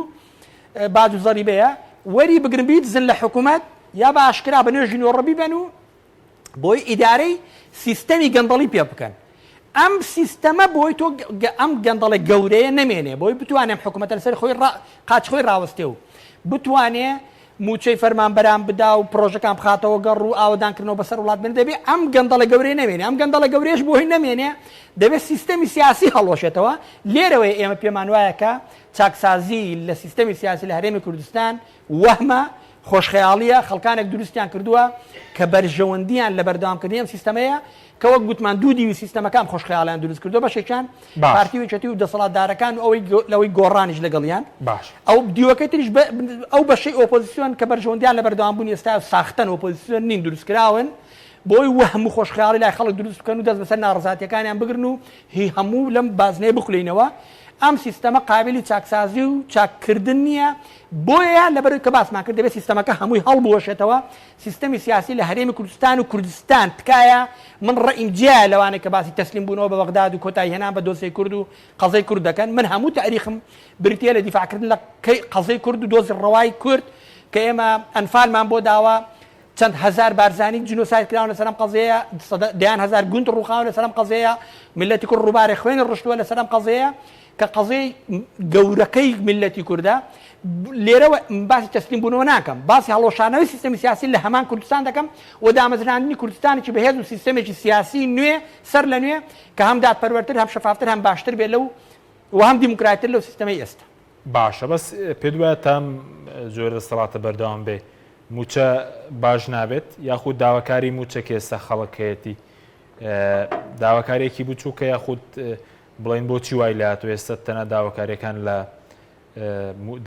[SPEAKER 3] باج و زەریبەیە وەری بگرن بیدزن لە حکوومەت یا بە ئاشکرا بە نوێژی نۆڕە بیبەن و بۆی ئیدارەی سیستەمی گەندەڵی پێ بکەن ئەم سیستەمە بۆی تۆ ئەم گەندەڵە گەورەیە نەمێنێ بۆی بتوانێ ئەم حکوومەتە لەسەر خۆی قاچ خۆی ڕاوەستێ و بتوانێ مووچەی فەرمانبەران بدا و پرۆژەکان بخاتەوە گەڕ و ئاوەدانکردنەوە بەسەر وڵات بێنێ دەبێ ئەم گەندەڵە گەورەیە نەمێنێ ئەم گەندەڵە گەورەیەش بۆی نەمێنێ دەبێ سیستەمی سیاسی هەڵوەشێتەوە لێرەوەی ئێمە پێمان وایە کە چاکسازی لە سیستەمی سیاسی لە هەرێمی کوردستان وەهمە، خۆشخەیاڵییە، خەڵکانێک دروستیان کردووە کە بەرژەوەندییان لە بەردەوامکردنی ئەم سیستەمەیە، کە وەک گوتمان دوو دیوی سیستەمەکە ئەم خۆشخەیاڵیان دروست کردووە، بەشێکیان
[SPEAKER 1] باش.
[SPEAKER 3] پارتی و یەکێتی و دەسەڵاتدارەکان و ئەوەی لەوەی گۆڕانیش لەگەڵیان،
[SPEAKER 1] باش.
[SPEAKER 3] ئەو دیوەکەی تریش بە ئەو بەشەی ئۆپۆزیسیۆن کە بەرژەوەندییان لە بەردەوامبوونی ئێستایە و ساختەن، ئۆپۆزیسیۆن نین، دروستکراون بۆی وەهم و خۆشخەیاڵی لای خەڵک دروست بکەن و دەست بەسەر ناڕەزاتییەکانیان بگرن و هی هەموو لەم بازنەیە بخولێینەوە، ئەم سیستەمە قابیلی چاکسازی و چاککردن نییە، بۆیە لەبەرئەوەی کە باسمان کرد دەبێت سیستەمەکە هەمووی هەڵبوەشێتەوە، سیستەمی سیاسی لە هەرێمی کوردستان و کوردستان، تکایە من ڕەئیم جیایە لەوانەی کە باسی تەسلیم بوونەوە بە بەغداد و کۆتایی هێنان بە دۆسێی کورد و قەزەی کورد دەکەن، من هەموو تاریخم بریتییە لە دیفاعکردن لە قەزەی کورد و دۆزی ڕەوای کورد کە ئێمە ئەنفالمان بۆ داوە، چەند هەزار بارزانی جینۆساید کراون لەسەر ئەم قەزیەیە، دەیان هەزار گوند ڕووخاون لەسەر ئەم قەزیەیە، میللەتی کورد ڕووبارێ خوێنی ڕشتووە لەسەر ئەم قەزیەیە کە قەزیەی گەورەکەی میللەتی کوردە. لێرەوە باسی تەسلیم بوونەوە ناکەم، باسی هەڵوەشانەوەی سیستەمی سیاسی لە هەمان کوردستان دەکەم و دامەزراندنی کوردستانێکی بەهێز و سیستەمێکی سیاسی نوێ سەر لە نوێ کە هەم دادپەروەرتر، هەم شەفافتر، هەم باشتر بێت لەو و هەم دیموکراتتر لەو سیستەمەی ئێستا.
[SPEAKER 1] باشە بەس پێت وایە تا ئەم جۆرە دەسەڵاتە بەردەوام بێ مووچە باش نابێت یاخود داواکاری مووچە کە ئێستا خەڵک هەیەتی داواکاریەکی بچووکە یاخود بڵێن بۆچی وای لاتۆ ئێستا تەنها داواکاریەکان لە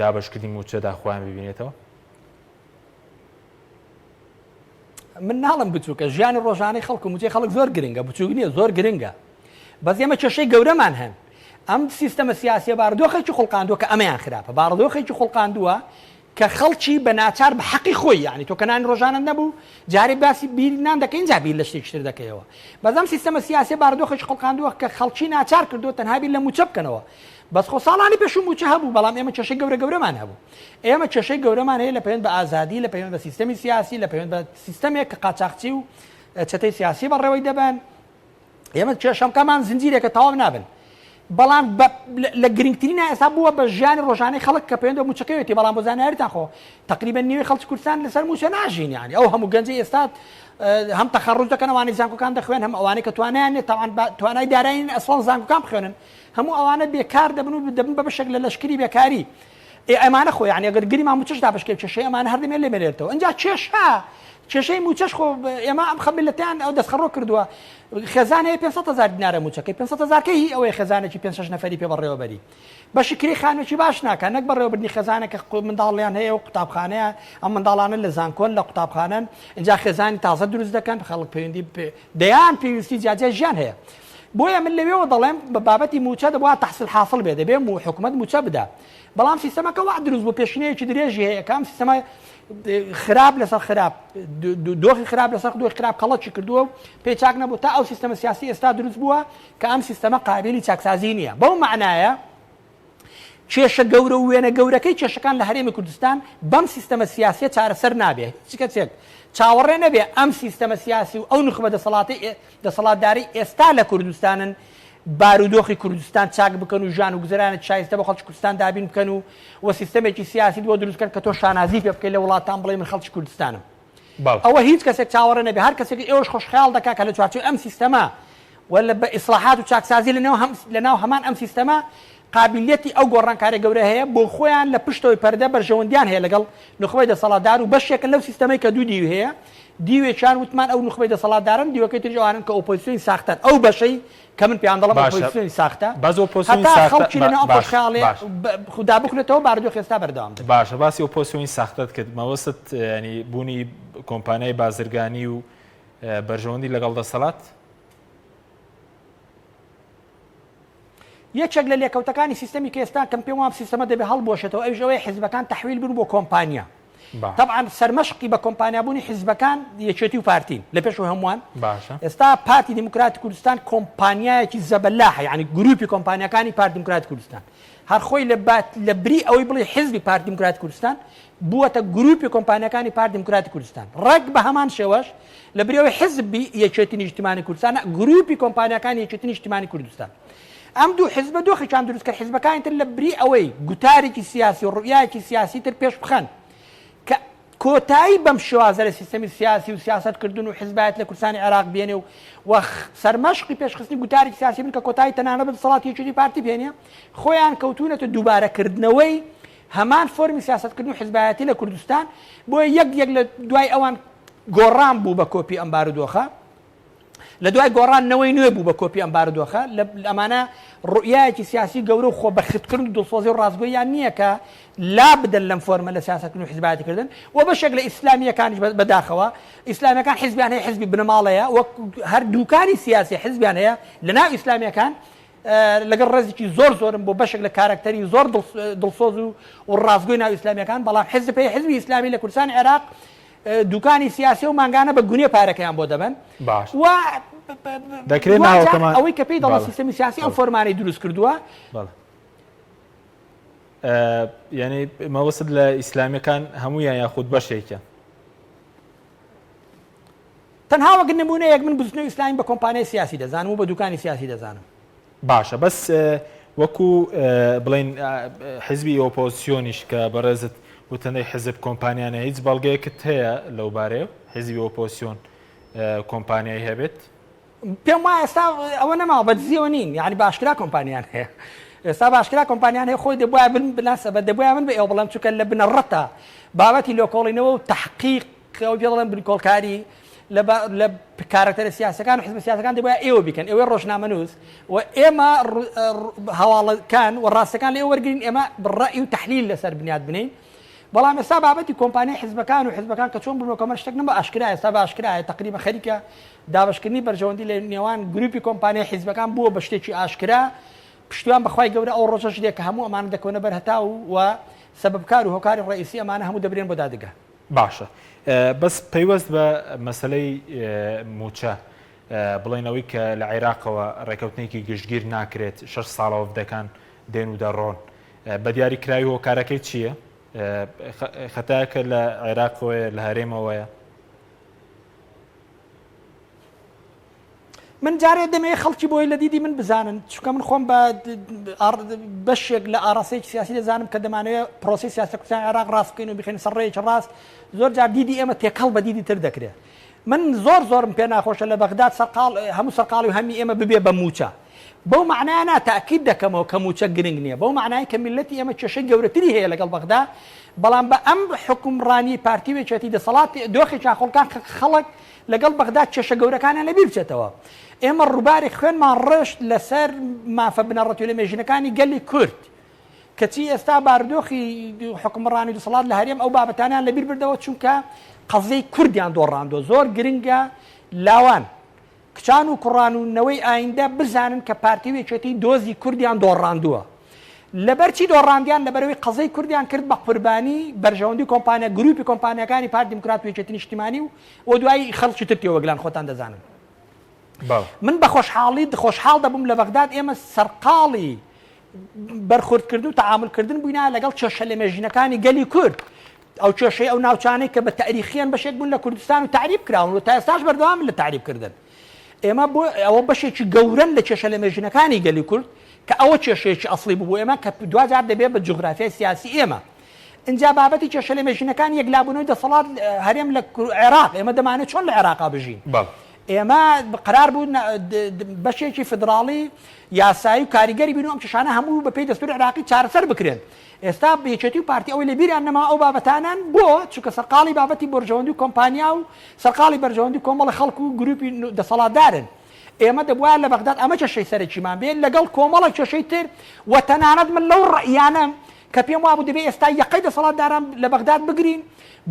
[SPEAKER 1] دابشکردنی مووچەدا خۆیان ببینێتەوە؟
[SPEAKER 3] من ناڵم بچووکە ژیانی ڕۆژانەی خەڵک و مووچەی خەڵک زۆر گرنگە بچووک نییە زۆر گرنگە بەس ئێمە کێشەی گەورەمان هەن ئەم سیستەمە سیاسیە بارودۆخێکی خوڵقاندووە کە ئەمەیان خراپە بارودۆخێکی خوڵقاندووە کە خەڵکی بە ناچار بە حەقی خۆی یعنی تۆ کە نانی ڕۆژانەت نەبوو جارێ باسی بیر نان دەکەین ئینجا بیر لە شتێکی تر دەکەیەوە بەس ئەم سیستەمە سیاسیە بارودۆخێکی خوڵقاندووە کە خەڵکی ناچار کردووە تەنها بیر لە مووچە بکەنەوە بەس خۆ ساڵانی پێشوو مووچە هەبوو بەڵام ئێمە کێشەی گەورە گەورەمان هەبوو ئێمە کێشەی گەورەمان هەیە لە پەیوەند بە ئازادی لە پەیوەند بە سیستەمی سیاسی لە پەیوەند بە سیستەمێک کە قاچاخچی و چەتەی سیاسی بەڕێوەی دەبەن ئێمە کێشەکەمان زنجیرێکە تەواو نابن. بەڵام لە گرنگترینا ئێستا بووە بە ژیانی ڕۆژانەی خەڵک کە پەیوەند بە مووچەکەوێتی بەڵام بۆ زانیاریتان خۆ تقریبا نیوەی خەڵکی کوردستان لەسەر مووچە ناژین یانی ئەو هەموو گەنجەی ئێستا هەم تەخەڕوج دەکەن ئەوانەی زانکۆکان دەخوێن هەم ئەوانەی کە توانایان نیە تاوان توانای دارایی ئەسڵەن زانکۆکان بخوێنن هەموو ئەوانە بێکار دەبن و دەبن بە بەشێک لە لەشکری بێکاری ئێ ئەمانە خۆ یانی ئەگەر گریمان مووچەش دابەشکەی کێشەی ئەمانە هەر دەمێ لێ مێنێتەوە ئینجا کێشە کێشەی مووچەش خۆ ئێمە ئەم خە میللەتیان ئەو دەستخەڕۆ کردووە خێزان هەیە 500 هەزار دینارە مووچەکەی 500 هەزارکەی هی ئەوەیە خێزانێکی پێنج شەش نەفەری پێ بەڕێوەبەری بەشی کرێی خانوێکی باش ناکە نەک بەڕێوەبردنی خێزانێک کە منداڵیان هەیە و قوتابخانەیە ئەم منداڵانە لە زانکۆن لە قوتابخانەن اینجا خێزانی تازە دروست دەکەن خەڵک پەیوەندی دەیان پێویستی جیاجیا ژیان هەیە بۆیە من لەوێوە دەڵێم بە بابەتی مووچە دەبوا تحصیل حاصل بێ دەبێ و حکومەت مووچە بدا بەڵام سیستەمەکە وا دروست بوو پێشینەیەکی درێژی هەیە کە ئەم سیستەمە خراپ لەسەر خراپ دۆخی خراپ لەسەر دۆخی خراپ کەڵەکی کردووە و پێی چاک نەبوو تا ئەو سیستەمە سیاسی ئێستا دروست بووە کە ئەم سیستەمە قابلی چاکسازی نییە بەو معنایە کێشە گەورە و وێنە گەورەکەی کێشەکان لە هەرێمی کوردستان بەم سیستەمە سیاسیە چارەسەر نابێ هیچ کەسێک چاوەڕێ نەبێ ئەم سیستەمە سیاسی و ئەو نوخبە دەسەڵاتی دەسەڵاتدارەی ئێستا لە کوردستانن بارودۆخی کوردستان چاک بکەن و ژیان و گوزەرانێکی شایستە بۆ خەڵکی کوردستان دابین بکەن و و سیستەمێکی سیاسیت بۆ دروست بکەن کە تۆ شانازی پێ بکەیت لە وڵاتان بڵێی من خەڵکی کوردستانم. ئەوە هیچ کەسێک چاوەڕێ نەبێ هەر کەسێک ئێوەش خۆش خەیاڵ دەکا کە لە چوارچێوەی ئەم سیستەمە و لە بە ئیسڵاحات و چاکسازی لە نێو هەم لە ناو هەمان ئەم سیستەمە قابیلیەتی ئەو گۆڕانکاریە گەورە هەیە بۆ خۆیان لە پشتەوەی پەردە بەرژەوەندیان هەیە لەگەڵ نوخبەی دەسەڵاتدار و بەشێکن لەو سیستەمەی کە دوو دیوی هەیە دیوێکیان وتمان ئەو نوخبەی دەسەڵاتدارن دیوەکەی تریش ئەوانەن کە ئۆپۆزیسیۆنی ساختەن ئەو بەشەی کە من پێیان دەڵێم
[SPEAKER 1] باشە
[SPEAKER 3] ئۆپۆزیسیۆنی ساختە
[SPEAKER 1] بەس ئۆپۆزیسیۆنی
[SPEAKER 3] هەتا
[SPEAKER 1] ساختە
[SPEAKER 3] خەڵکی
[SPEAKER 1] با
[SPEAKER 3] لەناو ئەم
[SPEAKER 1] باش
[SPEAKER 3] خۆشخەیاڵیە
[SPEAKER 1] باش
[SPEAKER 3] خودا بخولێتەوە بارودۆخی ئێستا بەردەوام دەبێت.
[SPEAKER 1] باشە باسی ئۆپۆزیسیۆنی ساختەت کرد مەبەستت یانی بوونی کۆمپانیای بازرگانی و بەرژەوەندی لەگەڵ دەسەڵات؟
[SPEAKER 3] یەکێک لە لێکەوتەکانی سیستەمی کە ئێستا کەم پێم وام سیستەمە دەبێ هەڵبوەشێتەوە ئەویش ئەوەیە حیزبەکان تەحویل بن بۆ کۆمپانیا تەبعەن سەرمەشقی بە کۆمپانیابوونی حیزبەکان یەکێتی و پارتین لە پێش هەمووان
[SPEAKER 1] باشە
[SPEAKER 3] ئێستا پارتی دیموکراتی کوردستان کۆمپانیایەکی زەبەلاحە یعنی گروپی کۆمپانیاکانی پارتی دیموکراتی کوردستان هەر خۆی لە بات لە بری ئەوەی بڵێ حیزبی پارتی دیموکراتی کوردستان بووەتە گروپی کۆمپانیاکانی پارتی دیموکراتی کوردستان ڕێک بە هەمان شێوەش لە بری ئەوەی حیزب بی یەکێتی نیشتیمانی کوردستان گروپی کۆمپانیاکانی یەکێتی نیشتیمانی کوردستان ئەم دوو حیزبە دۆخێکیان دروست کرد حیزبەکانی تر لە بری ئەوەی گوتارێکی سیاسی و ڕوئیایەکی سیاسی تر پێش بخەن کە کۆتایی بەم شێوازە لە سیستەمی سیاسی و سیاسەتکردن و حزبایەت لە کوردستانی عێراق بێنێ و و سەرمەشقی پێشخستنی گوتارێکی سیاسی بن کە کۆتایی تەنانەت بە دەسەڵاتی یەکێتی پارتی بهێنێ خۆیان کەوتوونەتە دووبارەکردنەوەی هەمان فۆرمی سیاسەتکردن و حزبایەتی لە کوردستان بۆیە یەک یەک لە دوای ئەوان گۆڕان بوو بە کۆپی ئەم بارودۆخە لە دوای گۆڕان نەوەی نوێ بوو بە کۆپی ئەم بارودۆخە لە ئەمانە ڕوئیایەکی سیاسی گەورە و خۆبەختکردن و دڵسۆزی و ڕاستگۆییان نییە کە لا بدەن لەم فۆرمە لە سیاسەتکردن و حیزبایەتیکردن و بەشێک لە ئیسلامییەکانیش بەداخەوە ئیسلامیەکان حیزبیان هەیە حیزبی بنەماڵەیە وەک هەر دووکانی سیاسی حیزبیان هەیە لەناو ئیسلامیەکان لەگەڵ ڕێزێکی زۆر زۆرم بۆ بەشێک لە کارەکتەری زۆر دڵسۆز و و ڕاستگۆی ناو ئیسلامیەکان بەڵام حیزب هەیە حیزبی ئیسلامی لە کوردستانی عێراق دوکانی سیاسی و مانگانە بە گونێ پارەکەیان بۆ دەبەن
[SPEAKER 1] باش
[SPEAKER 3] و
[SPEAKER 1] دەکرێت ناوەکەمان
[SPEAKER 3] ئەوەی کە پێی دەڵێن سیستەمی سیاسی ئەم فۆرمانەی دروست کردووە
[SPEAKER 1] یعنی مەبەست لە ئیسلامیەکان هەموویان یاخود بەشێکیان
[SPEAKER 3] تەنها وەک نمونەیەک من بزوتنەوەی ئیسلامی بە کۆمپانیای سیاسی دەزانم و بە دوکانی سیاسی دەزانم.
[SPEAKER 1] باشە بەس وەکو بڵێین حزبی ئۆپۆزسیۆنیش کە بەڕێزت وتەنەی حزب کۆمپانیانە هیچ بەڵگەیەکت هەیە لەو بارەیە حزبی ئۆپۆزسیۆن کۆمپانیای هەبێت؟
[SPEAKER 3] پێم وایە ئێستا ئەوە نەماوە بە دزیەوە نین یعنی باشکرا کۆمپانیان هەیە ئێستا باشکرا کۆمپانیان هەیە خۆی دەبوایە بن بناسە بە دەبوایە من بە ئێوە بڵێم چونکە لە بنەڕەتە بابەتی لۆکۆڵینەوە و تحقیق ئەوەی پێ دەڵێن بنکۆڵکاری لە لە کارەکتەرە سیاسەکان و حزبە سیاسەکان دەبوایە ئێوە بیکەن ئێوەی ڕۆژنامەنووس و ئێمە هەواڵەکان و ڕاستەکان لێ وەرگین ئێمە ڕەئی و تحلیل لەسەر بنیات بنین بەڵام ئێستا بابەتی کۆمپانیای حزبەکان و حزبەکان کە چۆن بوون کۆمەر شتێک نەبوو ئاشکرا ئێستا بە ئاشکرایە تقریبا خەریکە دابشکردنی بەرژەوەندی لە نێوان گروپی کۆمپانیای حزبەکان بووە بە شتێکی ئاشکرا پشتیوان بەخوای گەورە ئەو ڕۆژەش دێ کە هەموو ئەمانە دەکەونە بەر هەتاو و سەبەبکار و هۆکاری ڕئیسی ئەمانە هەموو دەبرێن بۆ دادگا.
[SPEAKER 1] باشە بەس پەیوەست بە مەسەلەی مووچە بڵێن ئەوەی کە لە عێراقەوە ڕێکەوتنێکی گشتگیر ناکرێت شەش ساڵە وەفدەکان دێن و دەڕۆن بە دیاری کراوی هۆکارەکەی چییە؟ خەتایەکە لە عێراقەوەیە لە هەرێمەوەیە؟
[SPEAKER 3] من جارێ دەمەوێت خەڵکی بۆی لە دیدی من بزانن چونکە من خۆم بە بەشێک لە ئاڕاستەیەکی سیاسی دەزانم کە دەمانەوێت پرۆسەی سیاسی کوردستان عێراق ڕاست بکەین و بخەین سەر ڕێیەکی ڕاست زۆر جار دیدی ئێمە تێکەڵ بە دیدی تر دەکرێت من زۆر زۆرم پێ ناخۆشە لە بەغداد سەرقاڵ هەموو سەرقاڵی و هەمی ئێمە ببێ بە مووچە بەو مەعنایە نا تاکید دەکەمەوە کە مووچە گرنگ نییە بەو مەعنای کە میللەتی ئێمە کێشەی گەورەتری هەیە لەگەڵ بەغدا بەڵام بە ئەم حوکمڕانی پارتی و یەکێتی دەسەڵات دۆخێکیان خۆڵکان خەڵک لەگەڵ بەغدا کێشە گەورەکانیان لەبیر بچێتەوە. ئێمە ڕووبارێک خوێنمان ڕشت لەسەر مافە بنەڕەتی و لەمێژینەکانی گەلی کورد. کەچی ئێستا بارودۆخی حوکمڕانی و دەسەڵات لە هەرێم ئەو بابەتانەیان لەبیر بردەوە چونکە قەزیەی کوردیان دۆڕاندووە. زۆر گرنگە لاوان، کچان و کوڕان و نەوەی ئایندە بزانن کە پارتی و یەکێتی دۆزی کوردیان دۆڕاندووە. لەبەر چی دۆڕاندیان؟ لەبەرئەوەی قەزەی کوردیان کرد بە قوربانی بەرژەوەندی کۆمپانیا گروپی کۆمپانیاکانی پارتی دیموکرات و یەکێتی نیشتیمانی و و دوایی خەڵکی تر تێوەگلان خۆتان دەزانن. من بە خۆشحاڵی خۆشحاڵ دەبووم لە بەغداد ئێمە سەرقاڵی بەرخوردکردن و تەعامولکردن بووینە لەگەڵ کێشە لەمێژینەکانی گەلی کورد ئەو کێشەی ئەو ناوچانەی کە بە تەئریخیەن بەشێک بوون لە کوردستان و تەعریب کراون و تا ئێستاش بەردەوامن لە تەعریب کردن. ئێمە بۆ ئەوە بەشێکی گەورەن لە کێشە لەمێژینەکانی گەلی کورد کە ئەوە کێشەیەکی ئەسڵی بوو بۆ ئێمە کە دواجار دەبێت بە جوغرافیای سیاسی ئێمە. ئینجا بابەتی کێشە لەمێژینەکانی یەکلابوونەوەی دەسەڵات هەرێم لە عێراق ئێمە دەمانەوێت چۆن لە عێراقا بژین. ئێمە قەرار بوو بەشێکی فیدراڵی یاسایی و کاریگەری بین و ئەم کێشانە هەموو بەپێی دەستوری عێراقی چارەسەر بکرێن. ئێستا یەکێتی و پارتی ئەوەی لەبیریان نەماوە ئەو بابەتانەن، بۆ؟ چونکە سەرقاڵی بابەتی بۆرژەوەندی و کۆمپانیا و سەرقاڵی بەرژەوەندی کۆمەڵی خەڵک و گروپی دەسەڵاتدارن. ئێمە دەبوایە لە بەغداد ئەمە کێشەی سەرەکیمان بێت لەگەڵ کۆمەڵێک کێشەی تر و تەنانەت من لەو ڕەئیانەم کە پێم وابوو دەبێت ئێستا یەقەی دەسەڵاتداران لە بەغداد بگرین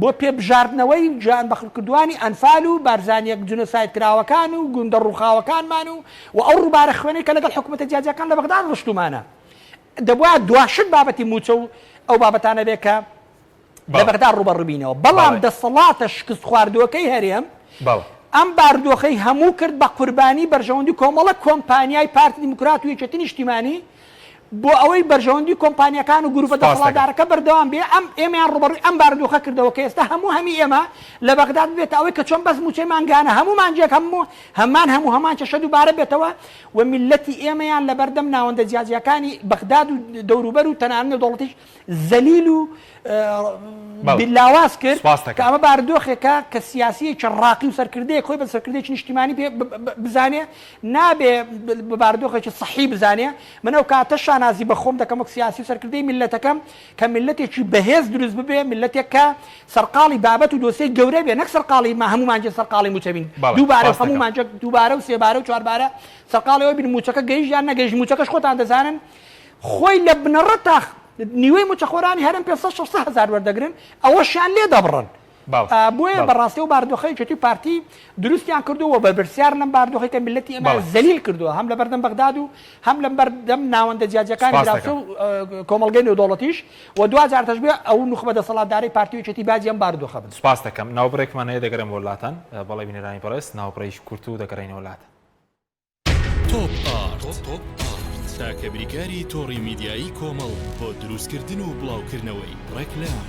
[SPEAKER 3] بۆ پێبژاردنەوەی گیانبەختکردووانی ئەنفال و بارزانییە جینۆساید کراوەکان و گوندە ڕووخاوەکانمان و و ئەو ڕووبارە خوێنەی کە لەگەڵ حکومەتە جیاجیاکان لە بەغداد ڕشتوومانە. دەبوایە دواشت بابەتی مووچە و ئەو بابەتانە بێت کە لە بەغدا ڕووبەڕوو بینەوە، بەڵام دەسەڵاتە شکستخواردووەکەی هەرێم ئەم بارودۆخەی هەموو کرد بە قوربانی بەرژەوەندی کۆمەڵە کۆمپانیای پارتی دیموکرات و یەکێتی نیشتیمانی بۆ ئەوەی بەرژەوەندی کۆمپانیاکان و گروپە دەسەڵاتدارەکە بەردەوام بێ ئەم ئێمەیان ڕووبەڕووی ئەم بارودۆخە کردەوە کە ئێستا هەموو هەمی ئێمە لە بەغداد ببێتە ئەوەی کە چۆن بەس مووچەی مانگانە هەموو مانگێک هەموو هەمان هەموو هەمان کێشە دووبارە بێتەوە و میللەتی ئێمەیان لەبەردەم ناوەندە جیاجیاکانی بەغداد و دەوروبەر و تەنانەت نێودەوڵەتیش زەلیل و لاواز کرد کە ئەمە بارودۆخێکە کە سیاسییەکی ڕاقی و سەرکردەیەک خۆی بە سەرکردەیەکی نیشتیمانی پێ بزانێ نابێ بە بارودۆخێکی سەحی بزانێ من ئەو کاتە شانازی بە خۆم دەکەم وەک سیاسی و سەرکردەی میللەتەکەم کە میللەتێکی بەهێز دروست ببێ میللەتێک کە سەرقاڵی بابەت و دۆسیەی گەورە بێ نەک سەرقاڵی ما هەموو مانگێ سەرقاڵی مووچە بین دووبارە و هەموو مانگێک دووبارە و سێبارە و چواربارە سەرقاڵی ئەوە بین مووچەکە گەیشت یان نەگەیشت مووچەکەش خۆتان دەزانن خۆی لە بنەڕەتا نیوەی مووچەخۆرانی هەرێم 500 600 هەزار وەردەگرن ئەوەشیان لێ دەبڕن بۆیە بەڕاستی ئەو باردۆخە یەکێتی و پارتی دروستیان کردووە و بەرپرسیارن لەم باردۆخەی کە میللەتی ئێمەیان زەلیل کردووە هەم لەبەردەم بەغداد و هەم لەبەردەم ناوەندە جیاجیاکانی دراوسێ و کۆمەڵگەی نێودەوڵەتیش و دواجار تەشبێ ئەو نوخبە دەسەڵاتدارەی پارتی و یەکێتی باجی ئەم بارودۆخە بن.
[SPEAKER 1] سوپاست دەکەم. ناوبڕێکمان هەیە دەگەرێمەوە لاتان. بەڵێ بینەرانی بەڕێز ناوبڕێکی کورت و دەگەڕێینەوە لاتان.
[SPEAKER 2] تۆپ ئارت تاکە بریکاری تۆڕی میدیایی کۆمەڵ بۆ دروستکردن و بڵاوکردنەوەی ڕێکلام.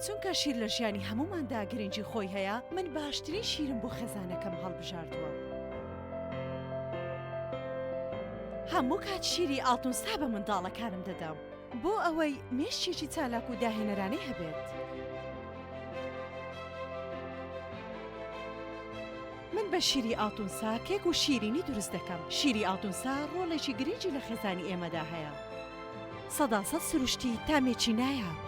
[SPEAKER 4] چونکە شیر لە ژیانی هەمووماندا گرنگی خۆی هەیە، من باشترین شیرم بۆ خێزانەکەم هەڵبژاردووە. هەموو کات شیری ئاڵتونسا بە منداڵەکانم دەدەم بۆ ئەوەی مێشکێکی چالاک و داهێنەرانەی هەبێت. من بە شیری ئاڵتونسا کێک و شیرینی دروست دەکەم. شیری ئاڵتونسا ڕۆڵێکی گرنگی لە خێزانی ئێمەدا هەیە. سەداسەد سروشتی تامێکی نایاب.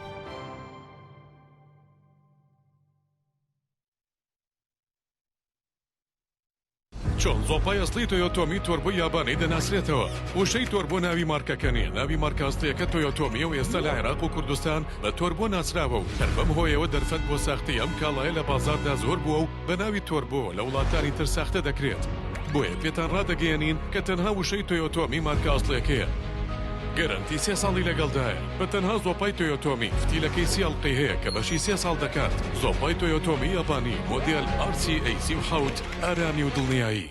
[SPEAKER 5] چۆن زۆپای ئەسڵی تۆیۆتۆمی تۆربۆی یابانی دەناسرێتەوە؟ وشەی تۆربۆ ناوی مارکەکە نییە، ناوی مارکە ئەسڵییەکە تۆیۆتۆمییە و ئێستا لە عێراق و کوردستان بە تۆربۆ ناسراوە و هەر بەم هۆیەوە دەرفەت بۆ ساختەی ئەم کاڵایە لە بازاڕدا زۆر بووە و بە ناوی تۆربۆ لە وڵاتانی تر ساختە دەکرێت. بۆیە پێتان ڕادەگەیەنین کە تەنها وشەی تۆیۆتۆمی مارکە ئەسڵیەکەیە. گەرەنتی سێ ساڵی لەگەڵدایە. بە تەنها زۆپای تۆیۆتۆمی فتیلەکەی سی ئەڵقەی هەیە کە بەشی سێ ساڵ دەکات. زۆپای تۆیۆتۆمی یابانی مۆدێل RCA 37 ئارامی و دڵنیایی.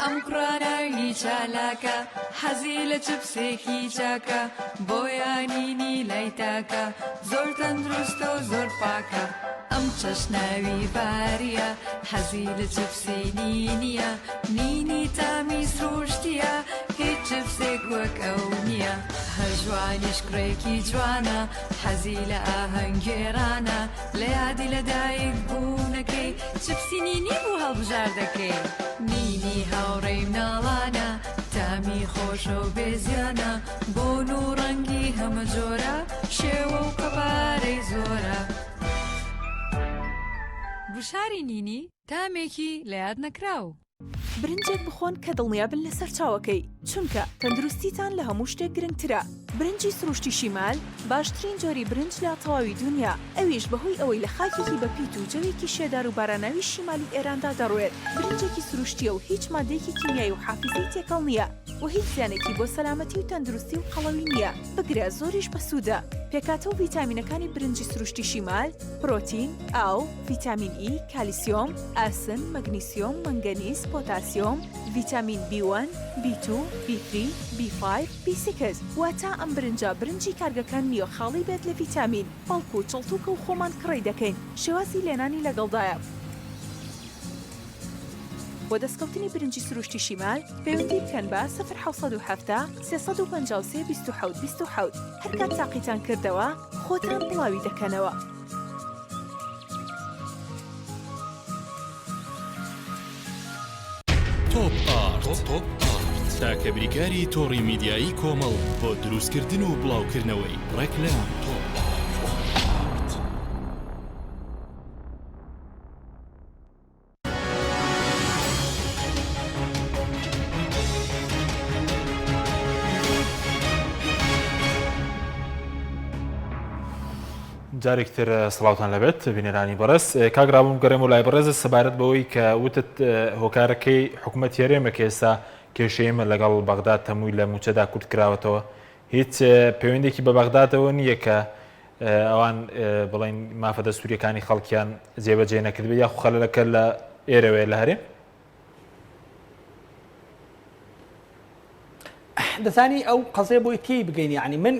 [SPEAKER 6] ئەم کوڕە ناوی چالاکە حەزی لە چپسێکی چاکە بۆیانینی لای تاکە زۆر تەندروستە و زۆر پاکە ئەم چەش ناوی باریە حەزی لە چپسی نینیە نینی تامی سروشتیە هیچ چپسێک وەک ئەو نییە هەژوانیش کوڕێکی جوانە حەزی لە ئاهەنگگێڕانە لە یادی لە دایک بوونەکەی چپسی نینی بوو هەڵبژاردەکەی. نینی هاوڕێی مناڵانە تامی خۆشە و بێ زیانە بۆن و ڕەنگی هەمە جۆرە شێوە و قەبارەی زۆرە. گوشاری نینی تامێکی لە یاد نەکراو.
[SPEAKER 7] برنجێک بخۆن کە دڵنیابن لە سەرچاوەکەی، چونکە تەندروستیتان لە هەموو شتێک گرنگترە. برنجی سروشتی شیمال باشترین جۆری برنج لە تەواوی دونیا، ئەویش بەهۆی ئەوەی لە خاکێکی بەپیت و جەوێکی شێدار و باراناوی شیمالی ئێراندا دەڕوێت، برنجێکی سروشتییە و هیچ مادەیەکی کیمیایی و حافیزەی تێکەڵ نییە و هیچ زیانێکی بۆ سەلامەتی و تەندروستی و قەڵەوی نییە، بگرە زۆریش بەسوودە. پێکهاتە و ڤیتامینەکانی برنجی سروشتی شیمال، پرۆتین، ئاو، ڤیتامین ئی، کالیسیۆم، ئاسن، مەگنیسیۆم، مەنگەنیز، پۆتاسیۆم، ڤیتامین بی وەن، بی تو، بی تری، بی فایڤ، بی سیکس، واتە ئەم برنجە برنجی کارگەکان نییە خاڵی بێت لە ڤیتامین، بەڵکو چڵتوکە و خۆمان کڕی دەکەین، شێوازی لێنانی لەگەڵدایە. بۆ دەستکەوتنی برنجی سروشتی شیمال پەیوەندی بکەن بە، 0770 353 27 27، هەرکات تاقیتان کردەوە خۆتان بڵاوی دەکەنەوە.
[SPEAKER 2] تۆپ ئارت تاکە بریکاری تۆڕی میدیایی کۆمەڵ بۆ دروستکردن و بڵاوکردنەوەی ڕێکلام.
[SPEAKER 1] جارێک تر سڵاوتان لەبێت بینەرانی بەڕێز کاک ڕابوون گەڕێم و لای بەڕێزە سەبارەت بەوەی کە وتت هۆکارەکەی حکوومەت هەرێمە کە ئێستا کێشەیمە لەگەڵ بەغدا تەمووی لە موچەدا کورت کراوەتەوە هیچ پەیوەندێکی بە بەغدادەوە نییە کە ئەوان بڵین مافە دەستوریەکانی خەڵکیان جێبەجێ نەکردبێت یاخو خەلەلەکە لە ئێرەوەیە لە هەرێم؟
[SPEAKER 3] دەزانی ئەو قەزێ بۆی تێی بگەین یعنی من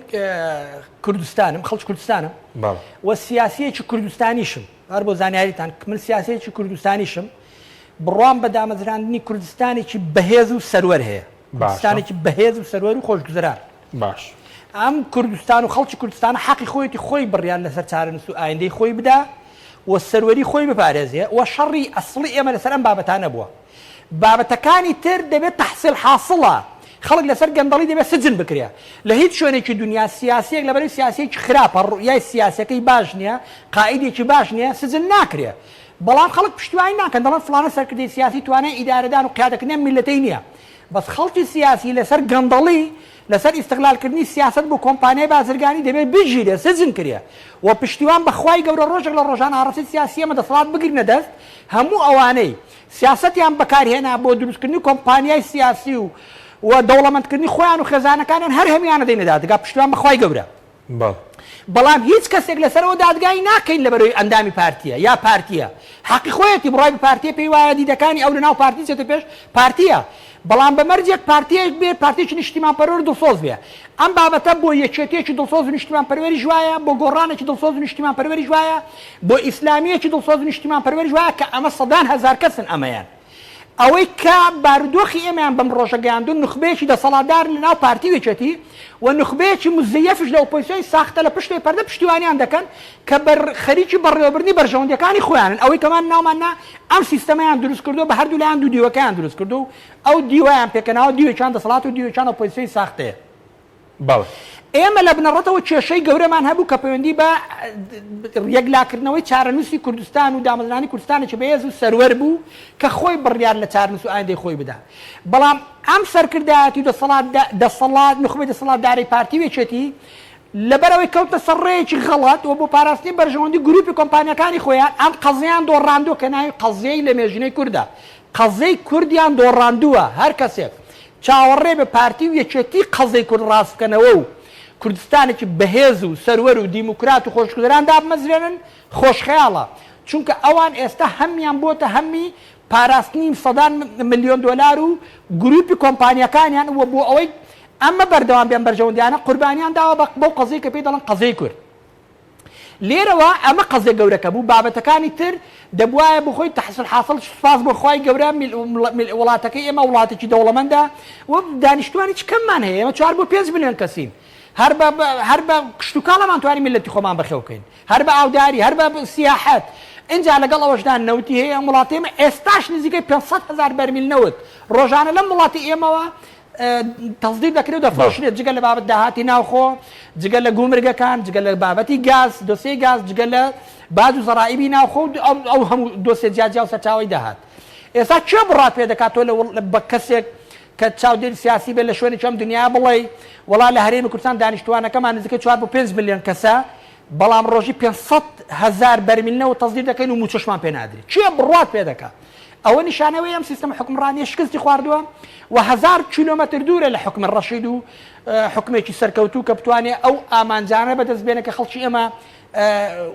[SPEAKER 3] کوردستانم خەڵک کوردستانم و سیاسیەکی کوردستانیشم هەر بۆ زانیاریتان من سیاسیەکی کوردستانیشم بڕوام بە دامەزراندنی کوردستانێکی بەهێز و سەروەر هەیە کوردستانێکی بەهێز و سەروەر و خۆشگوزەران.
[SPEAKER 1] باش.
[SPEAKER 3] ئەم کوردستان و خەڵکی کوردستانە حەقی خۆیەتی خۆی بڕیار لەسەر چارەنووس و ئایندەی خۆی بدا و سەروەری خۆی بپارێزێ و شەڕی ئەسڵی ئێمە لەسەر ئەم بابەتانە بووە. بابەتەکانی تر دەبێت تەحسیڵ حاسڵە. خەڵک لەسەر گەندەڵی دەبێت سجن بکرێ. لە هیچ شوێنێکی دونیا سیاسییەک لەبەرەی سیاسییەکی خراپە، ڕوئیای سیاسیەکەی باش نییە، قائیدێکی باش نییە، سجن ناکرێ. بەڵام خەڵک پشتیوانی ناکەن دەڵێن فڵانە سەرکردەی سیاسی توانای ئیدارەدان و قیادەکردنی ئەم میللەتەی نییە. بەس خەڵکی سیاسی لەسەر گەندەڵی، لەسەر ئیستغلالکردنی سیاسەت بۆ کۆمپانیای بازرگانی دەبێت بگیرێ، سجن کرێ. وە پشتیوان بە خوای گەورە ڕۆژێک لە ڕۆژان ئاڕاستەی سیاسی ئێمە دەسەڵات بگرنە دەست، هەموو ئەوانەی سیاسەتیان بەکارهێنا بۆ دروستکردنی کۆمپانیای سیاسی و و دەوڵەمەندکردنی خۆیان و خێزانەکانیان هەر هەموویان ئەدەینە دادگا پشتیوان بە خوای گەورە. بەڵام هیچ کەسێک لەسەر ئەوە دادگایی ناکەین لەبەرئەوەی ئەندامی پارتیە یا پارتیە حەقی خۆیەتی بڕوای بە پارتیە پێی وایە دیدەکانی ئەو لەناو پارتی چێتە پێش پارتیە بەڵام بە مەرجێک پارتیەک بێ پارتیەکی نیشتیمان پەروەر و دڵسۆز بێ ئەم بابەتە بۆ یەکێتیەکی دڵسۆز و نیشتیمان پەروەریش وایە بۆ گۆڕانێکی دڵسۆز و نیشتیمان پەروەریش وایە بۆ ئیسلامیەکی دڵسۆز و نیشتیمان پەروەریش وایە کە ئەمە سەدان هەزار کەسن ئەمەیان ئەوەی کە بارودۆخی ئێمەیان بەم ڕۆژە گەیاندوون نوخبەیەکی دەسەڵاتدار لە ناو پارتی و یەکێتی و نوخبەیەکی موزەیەفیش لە ئۆپۆزسیۆنی ساختە لە پشتەوەی پەردە پشتیوانیان دەکەن کە بەر خەریکی بەڕێوەبردنی بەرژەوەندیەکانی خۆیانن ئەوەی کەمان ناومان نا ئەم سیستەمەیان دروست کردووە بە هەردوو لایان دوو دیوەکەیان دروست کردووە و ئەو دیوەیان پێکەناوە دیوێکیان دەسەڵات و دیوێکیان ئۆپۆزسیۆنی ساختەیە.
[SPEAKER 1] بەڵێ.
[SPEAKER 3] ئێمە لە بنەڕەتەوە کێشەی گەورەمان هەبوو کە پەیوەندی بە یەکلاکردنەوەی چارەنووسی کوردستان و دامەزرانی کوردستانێکی بەهێز و سەروەر بوو کە خۆی بڕیار لە چارەنووس و ئایندەی خۆی بدا. بەڵام ئەم سەرکردایەتی و دەسەڵات دەسەڵات نوخبەی دەسەڵاتدارەی پارتی و یەکێتی لەبەرئەوەی کەوتنە سەر ڕێیەکی غەڵەت و بۆ پاراستنی بەرژەوەندی گروپی کۆمپانیاکانی خۆیان ئەم قەزیەیان دۆڕاندووە کە ناوی قەزیەی لەمێژینەی کوردە. قەزیەی کوردیان دۆڕاندووە. هەر کەسێک چاوەڕێ بێ پارتی و یەکێتی قەزەی کورد ڕاست بکەنەوە و کوردستانێکی بەهێز و سەروەر و دیموکرات و خۆشگوزەران دابمەزرێنن خۆشخەیاڵە چونکە ئەوان ئێستا هەمیان بۆتە هەمی. پاراستنی سەدان ملیۆن دۆلار و گروپی کۆمپانیاکانیان و بۆ ئەوەی ئەمە بەردەوام بێ ئەم بەرژەوەندیانە قوربانیان داوە بە بەو قەزیەی کە پێی دەڵێن قەزیەی کورد. لێرەوە ئەمە قەزیە گەورەکە بوو، بابەتەکانی تر دەبوایە بۆ خۆی تحصیل حاصل سوپاس بۆ خوای گەورە وڵاتەکەی ئێمە وڵاتێکی دەوڵەمەندە و دانیشتوانێکی کەممان هەیە ئێمە چوار بۆ پێنج ملیۆن کەسین هەر بە هەر بە کشتوکاڵمان توانی میللەتی خۆمان بەخێو بکەین هەر بە ئاوداری هەر بە سیاحەت ئینجا لەگەڵ ئەوەشدا نەوتی هەیە ئەم وڵاتی ئێمە ئێستاش نزیکەی 500 هەزار بەرمیل نەوت ڕۆژانە لەم وڵاتی ئێمەوە تەسدیر دەکرێت و دەفرۆشرێت جگە لە بابەت داهاتی ناوخۆ جگە لە گومرگەکان جگە لە بابەتی گاز دۆسیەی گاز جگە لە باج و زەرائیبی ناوخۆ و ئەو هەموو دۆسیە جیاجیا و سەرچاوەی داهات ئێستا کێ بڕات پێ دەکات تۆ لە بە کەسێک کە چاودێری سیاسی بێت لە شوێنێکی ئەم دنیا بڵێ وەڵا لە هەرێمی کوردستان دانیشتوانەکەمان نزیکەی 4 بۆ 5 ملیۆن کەسە بەڵام ڕۆژی 500 هەزار بەرمیل نەوت تەسدیر دەکەین و مووچەشمان پێ نادرێت کێ بڕوات پێ دەکات ئەوە نیشانەوەی ئەم سیستەمە حوکمڕانیە شکستی خواردووە و هەزار کیلۆمەتر دوورە لە حوکمی ڕەشید و حوکمێکی سەرکەوتوو کە بتوانێت ئەو ئامانجانە بەدەست بێنێت کە خەڵکی ئێمە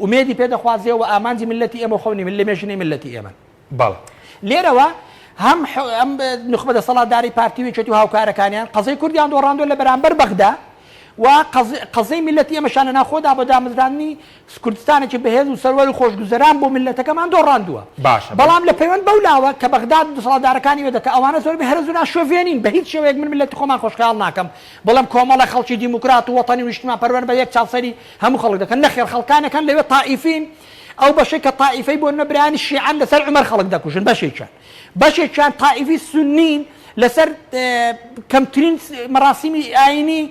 [SPEAKER 3] ئومێدی پێ دەخوازێ و ئامانجی میللەتی ئێمە و خەونی لەمێژینەی میللەتی ئێمەن.
[SPEAKER 1] بەڵێ.
[SPEAKER 3] لێرەوە هەم ئەم نوخبە دەسەڵاتدارەی پارتی و یەکێتی و هاوکارەکانیان قەزەی کوردیان دۆڕاندووە لە بەرامبەر بەغدا و قەزەی میللەتی ئێمەشیان لە ناوخۆدا بۆ دامەزراندنی کوردستانێکی بەهێز و سەروەر و خۆشگوزەران بۆ میللەتەکەمان دۆڕاندووە.
[SPEAKER 1] باشە.
[SPEAKER 3] بەڵام لە پەیوەند بەو لاوە کە بەغداد و دەسەڵاتدارەکانی وێ دەکا ئەوانە زۆربەی هەرە زۆریان شۆڤێنین بە هیچ شێوەیەک من میللەتی خۆمان خۆشخەیاڵ ناکەم بڵێم کۆمەڵێک خەڵکی دیموکرات و وەتەنی و نیشتیمانپەروەرن بە یەک چاو سەیری هەموو خەڵک دەکەن نەخێر خەڵکانێک هەن لەوێ تائیفین ئەو بەشەی کە تائیفەی بۆ نمونە برایانی شیعەن لەسەر عومەر خەڵک دەکوژن بەشێکیان بەشێکیان تائیفی سونین لەسەر کەمترین مەراسیمی ئاینی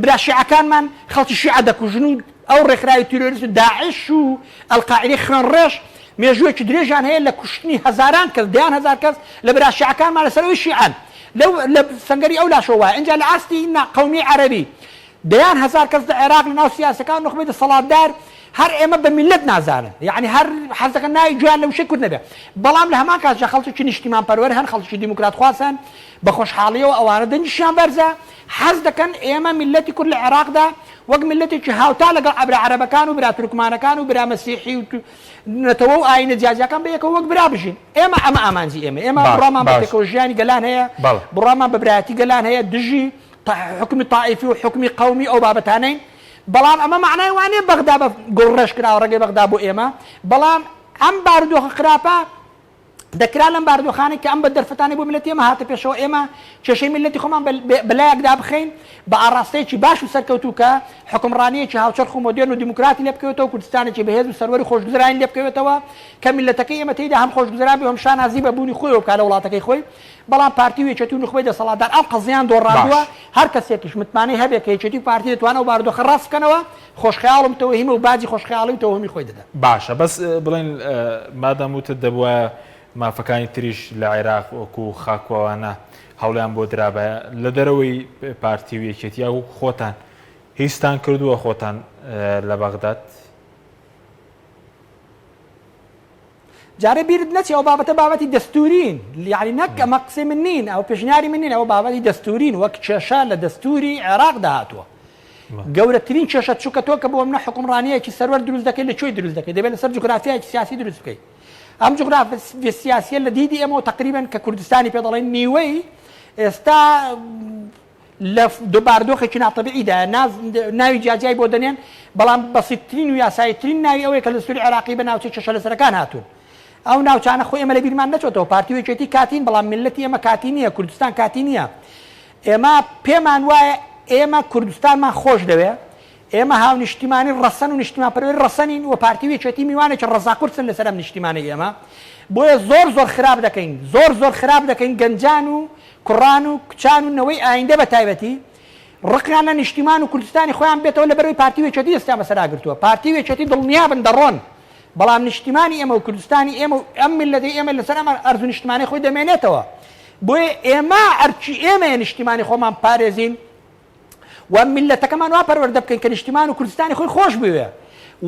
[SPEAKER 3] برا شیعەکانمان خەڵکی شیعە دەکوژن و ئەو ڕێکخراوی تیرۆریست و داعش و ئەلقاعیدەی خوێنڕێژ مێژوویەکی درێژیان هەیە لە کوشتنی هەزاران کەس دەیان هەزار کەس لە برا شیعەکانمان لەسەر ئەوەی شیعەن لەو لە سەنگەری ئەو لاشەوە وایە ئینجا لە ئاستی قەومی عەرەبی دەیان هەزار کەس لە عێراق لە ناو سیاسەکان نوخبەی دەسەڵاتدار هەر ئێمە بە میللەت نازانن یەعنی هەر حەز دەکەن ناوی گوێیان لە وشەی کورد نەبێ بەڵام لە هەمان کاتیشدا خەڵکێکی نیشتیمانپەروەر هەن خەڵکێکی دیموکراتخواز هەن بە خۆشحاڵیەوە ئەوانە دەنگیشیان بەرزە حەز دەکەن ئێمە میللەتی کورد لە عێراقدا وەک میللەتێکی هاوتا لەگەڵ برا عەرەبەکان و برا تورکمانەکان و برا مەسیحی و نەتەوە و ئایینە جیاجیاکان بەیەکەوە وەک برا بژین ئێمە ئەمە ئامانجی ئێمە ئێمە بڕوامان بە پێکەوە ژیانی گەلان هەیە بڕوامان بە برایەتی گەلان هەیە دژی حوکمی تائیفی و حوکمی قەومی ئەو بابەتانەین بەڵام ئەمە مەعنای وا نیە بەغدا بە گوڵڕێژ کراوە ڕێگەی بەغدا بۆ ئێمە بەڵام ئەم بارودۆخە خراپە دەکرا لەم بارودۆخانەی کە ئەم بە دەرفەتانەی بۆ میللەتی ئێمە هاتە پێشەوە ئێمە کێشەی میللەتی خۆمان بەلایەکدا بخەین بە ئاڕاستەیەکی باش و سەرکەوتوو کە حوکمڕانییەکی هاوچەرخ و مۆدێرن و دیموکراتی لێ بکەوێتەوە کوردستانێکی بەهێز و سەروەر و خۆشگوزەرانی لێ بکەوێتەوە کە میللەتەکەی ئێمە تێیدا هەم خۆشگوزەران بێ و هەم شانازی بە بوونی خۆیەوە بکات لە وڵاتەکەی خۆی بەڵام پارتی و یەکێتی و نوخبەی دەسەڵاتدار ئەم قەزیەیان دۆڕاندووە،
[SPEAKER 1] باش.
[SPEAKER 3] هەر کەسێکیش متمانەی هەبێ کە یەکێتی و پارتی دەتوانن ئەو بارودۆخە ڕاست بکەنەوە، خۆشخەیاڵ و متەوەهیمە و باجی خۆشخەیاڵی و تەوەهومی خۆی دەدا.
[SPEAKER 1] باشە بەس بڵێن مادام وتت دەبوایە مافەکانی تریش لە عێراق وەکو خاک و ئەوانە هەوڵیان بۆ درابایە لە دەرەوەی پارتی و یەکێتی یا وەکو خۆتان هیچتان کردووە خۆتان لە بەغداد؟
[SPEAKER 3] جارێ بیرت نەچێ ئەو بابەتە بابەتی دەستوورین، یانی نەک ئەمە قسەی من نین، ئەوە پێشنیاری من نین، ئەوە بابەتی دەستوورین وەک کێشە لە دەستووری عێراقدا هاتووە. گەورەترین کێشە چونکە تۆ کە بۆ منە حوکمڕانییەکی سەروەر دروست دەکەی لە کوێی دروست دەکەی؟ دەبێت لەسەر جوگرافیایەکی سیاسی دروست بکەی. ئەم جوگرافیا سیاسییە لە دیدی ئێمەوە تەقریبەن کە کوردستانی پێ دەڵێن نیوەی ئێستا لە باردۆخێکی ناتەبیعیدایە، ناوی جیاجیای بۆ دەنێن، بەڵام بەسیتترین و یاساییترین ناوی ئەوەیە کە لە دەستووری عێراقی بە ناوچەی کێشەلەسەرەکان هاتوون. ئەو ناوچانە خۆ ئێمە لەبیرمان نەچۆتەوە، پارتی و یەکێتی کاتین، بەڵام میللەتی ئێمە کاتی نییە، کوردستان کاتی نییە. ئێمە پێمان وایە ئێمە کوردستانمان خۆش دەوێ، ئێمە هاونیشتیمانی ڕەسەن و نیشتیمانپەروەری ڕەسەنین و پارتی و یەکێتی میوانێکی ڕەزا قورسن لەسەر ئەم نیشتیمانەی ئێمە، بۆیە زۆر زۆر خراپ دەکەین، زۆر زۆر خراپ دەکەین گەنجان و کوڕان و کچان و نەوەی ئایندە بە تایبەتی ڕقیان لە نیشتیمان و کوردستانی خۆیان بێتەوە لەبەرئەوەی پارتی و یەکێتی دەستیان بەسەرا گرتووە پارتی و یەکێتی دڵنیابن دەڕۆن بەڵام نیشتیمانی ئێمە و کوردستانی ئێمە و ئەم میللەتەی ئێمە لەسەر ئەم ئەرز و نیشتمانەی خۆی دەمێنێتەوە بۆیە ئێمە ئەرکی ئێمەیە نیشتیمانی خۆمان بپارێزین و میللەتەکەمان وا پەروەردە بکەین کە نیشتیمان و کوردستانی خۆی خۆش بوێ.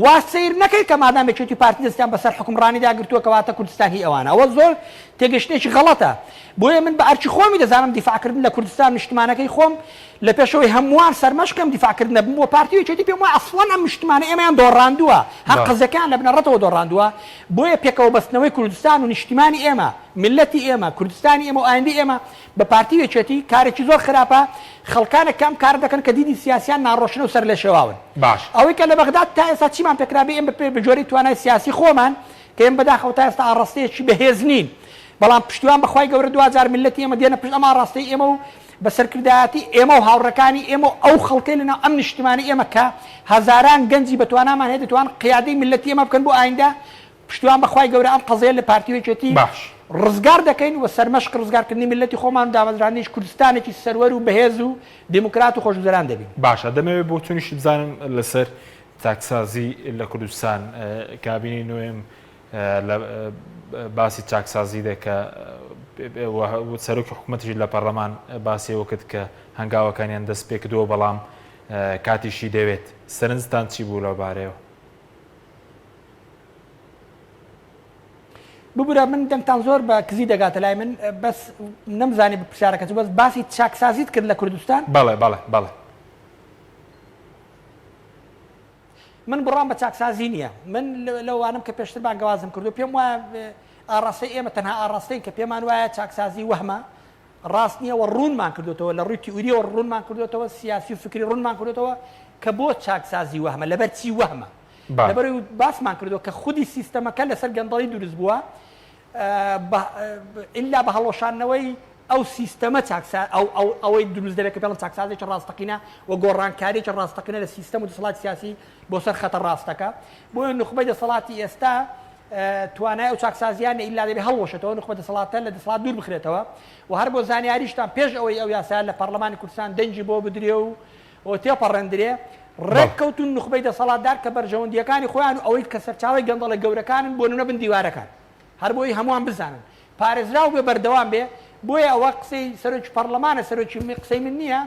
[SPEAKER 3] وا سەیر نەکەین کە مادام یەکێتی و پارتی دەستیان بەسەر حوکمڕانیدا گرتووە کەواتە کوردستان هی ئەوانە. ئەوە زۆر تێگەیشتنێکی غەڵەتە. بۆیە من بە ئەرکی خۆمی دەزانم دیفاعکردن لە کوردستان و نیشتمانەکەی خۆم لە پێشەوەی هەمووان سەرمەشقی ئەم دیفاعکردنە بم و پارتی و یەکێتی پێم وایە ئەسڵەن ئەم نیشتمانە ئێمەیان دۆڕاندووە، هەر قەزیەکەیان لە بنەڕەتەوە دۆڕاندووە. بۆیە پێکەوە بەستنەوەی کوردستان و نیشتیمانی ئێمە. میللەتی ئێمە، کوردستانی ئێمە و ئایندەی ئێمە بە پارتی و یەکێتی کارێکی زۆر خراپە، خەڵکانێک کە ئەم کارە دەکەن کە دیدی سیاسیان ناڕۆشنە و سەرلێشێواون.
[SPEAKER 1] باش.
[SPEAKER 3] ئەوەی کە لە بەغداد تا ئێستا چیمان پێکرابێ ئێمە بە گوێرەی توانای سیاسی خۆمان کە ئێمە بەداخەوە تا ئێستا ئاڕاستەیەکی بەهێز نین بەڵام پشتیوان بە خوای گەورە دواجار میللەتی ئێمە دێنە پشت ئەم ئاڕاستەی ئێمە و بە سەرکردایەتی ئێمە و هاوڕێکانی ئێمە و ئەو خەڵکەی لەناو ئەم نیشتمانەی ئێمە کە هەزاران گەنجی بەتوانامان هەیە دەتوان قیادەی میللەتی ئێمە بکەن بۆ ئایندە پشتیوان بە خوای گەورە ئەم قەزیە لە پارتی و یەکێتی
[SPEAKER 1] باش.
[SPEAKER 3] ڕزگار دەکەین و سەرمەشق ڕزگارکردنی میللەتی خۆمان و دامەزراندنیش کوردستانێکی سەروەر و بەهێز و دیموکرات و خۆشگوزەران دەبین.
[SPEAKER 1] باشە دەمەوێت بۆچونیشت بزانم لەسەر چاکسازی لە کوردستان کابینەی نۆیەم لە باسی چاکسازی دەکە سەرۆکی حکوومەتیش لە پەرلەمان باسی ئەوە کرد کە هەنگاوەکانیان دەست پێ کردووە بەڵام کاتیشی دەوێت سەرنجتان چی بوو لەو بارەیەوە؟
[SPEAKER 3] ببورە من دەنگتان زۆر بە کزی دەگاتە لای من بەس نەمزانی پرسیارەکە چ بەس باسی چاکسازیت کرد لە کوردستان؟
[SPEAKER 1] بەڵێ بەڵێ بەڵێ.
[SPEAKER 3] من بڕوام بە چاکسازی نییە من لەوانم کە پێشتر بانگەوازم کردو پێم وایە ئاڕاستەی ئێمە تەنها ئاڕاستەین کە پێمان وایە چاکسازی وەهمە ڕاست نییە و ڕوونمان کردوتەوە لە ڕووی تیوریەوە ڕوونمان کردوتەوە سیاسی و فکری ڕوونمان کردوتەوە کە بۆ چاکسازی وەهمە لەبەر چی وەهمە لەبەر باسمان کردو کە خودی سیستەمەکە لەسەر گەندەڵی دروست بووە ئیلا بە هەڵوەشاندنەوەی ئەو سیستەمە چاکسا ئەو ئەو ئەوەی دروست دەبێت کە پێڵم چاکسازێکی ڕاستەقینە و گۆڕانکاریێکی ڕاستەقینە لە سیستەم و دەسەڵاتی سیاسی بۆ سەر خەتە ڕاستەکە بۆیە نوخبەی دەسەڵاتی ئێستا توانای ئەو چاکسازیان ئیلا دەبێت هەڵوەشێتەوە نوخبە دەسەڵاتە لە دەسەڵات دوور بخرێتەوە و هەر بۆ زانیاریشتان پێش ئەوەی ئەو یاسا لە پەرلەمانی کوردستان دەنگی بۆ بدرێ و و تێپەڕێندرێ ڕێک کەوتون نوخبەی دەسەڵاتدار کە بەرژەوەندییەکانی خۆیان و ئەوەی کە سەرچاوەی گەندەڵە گەورەکانن بۆ نمونە بن دیوارەکان هەر بۆی هەمووان بزانن پارێزراو بێ بەردەوام بێ بۆیە ئەوە قسەی سەرۆکی پەڕلەمانە سەرۆکی قسەی من نییە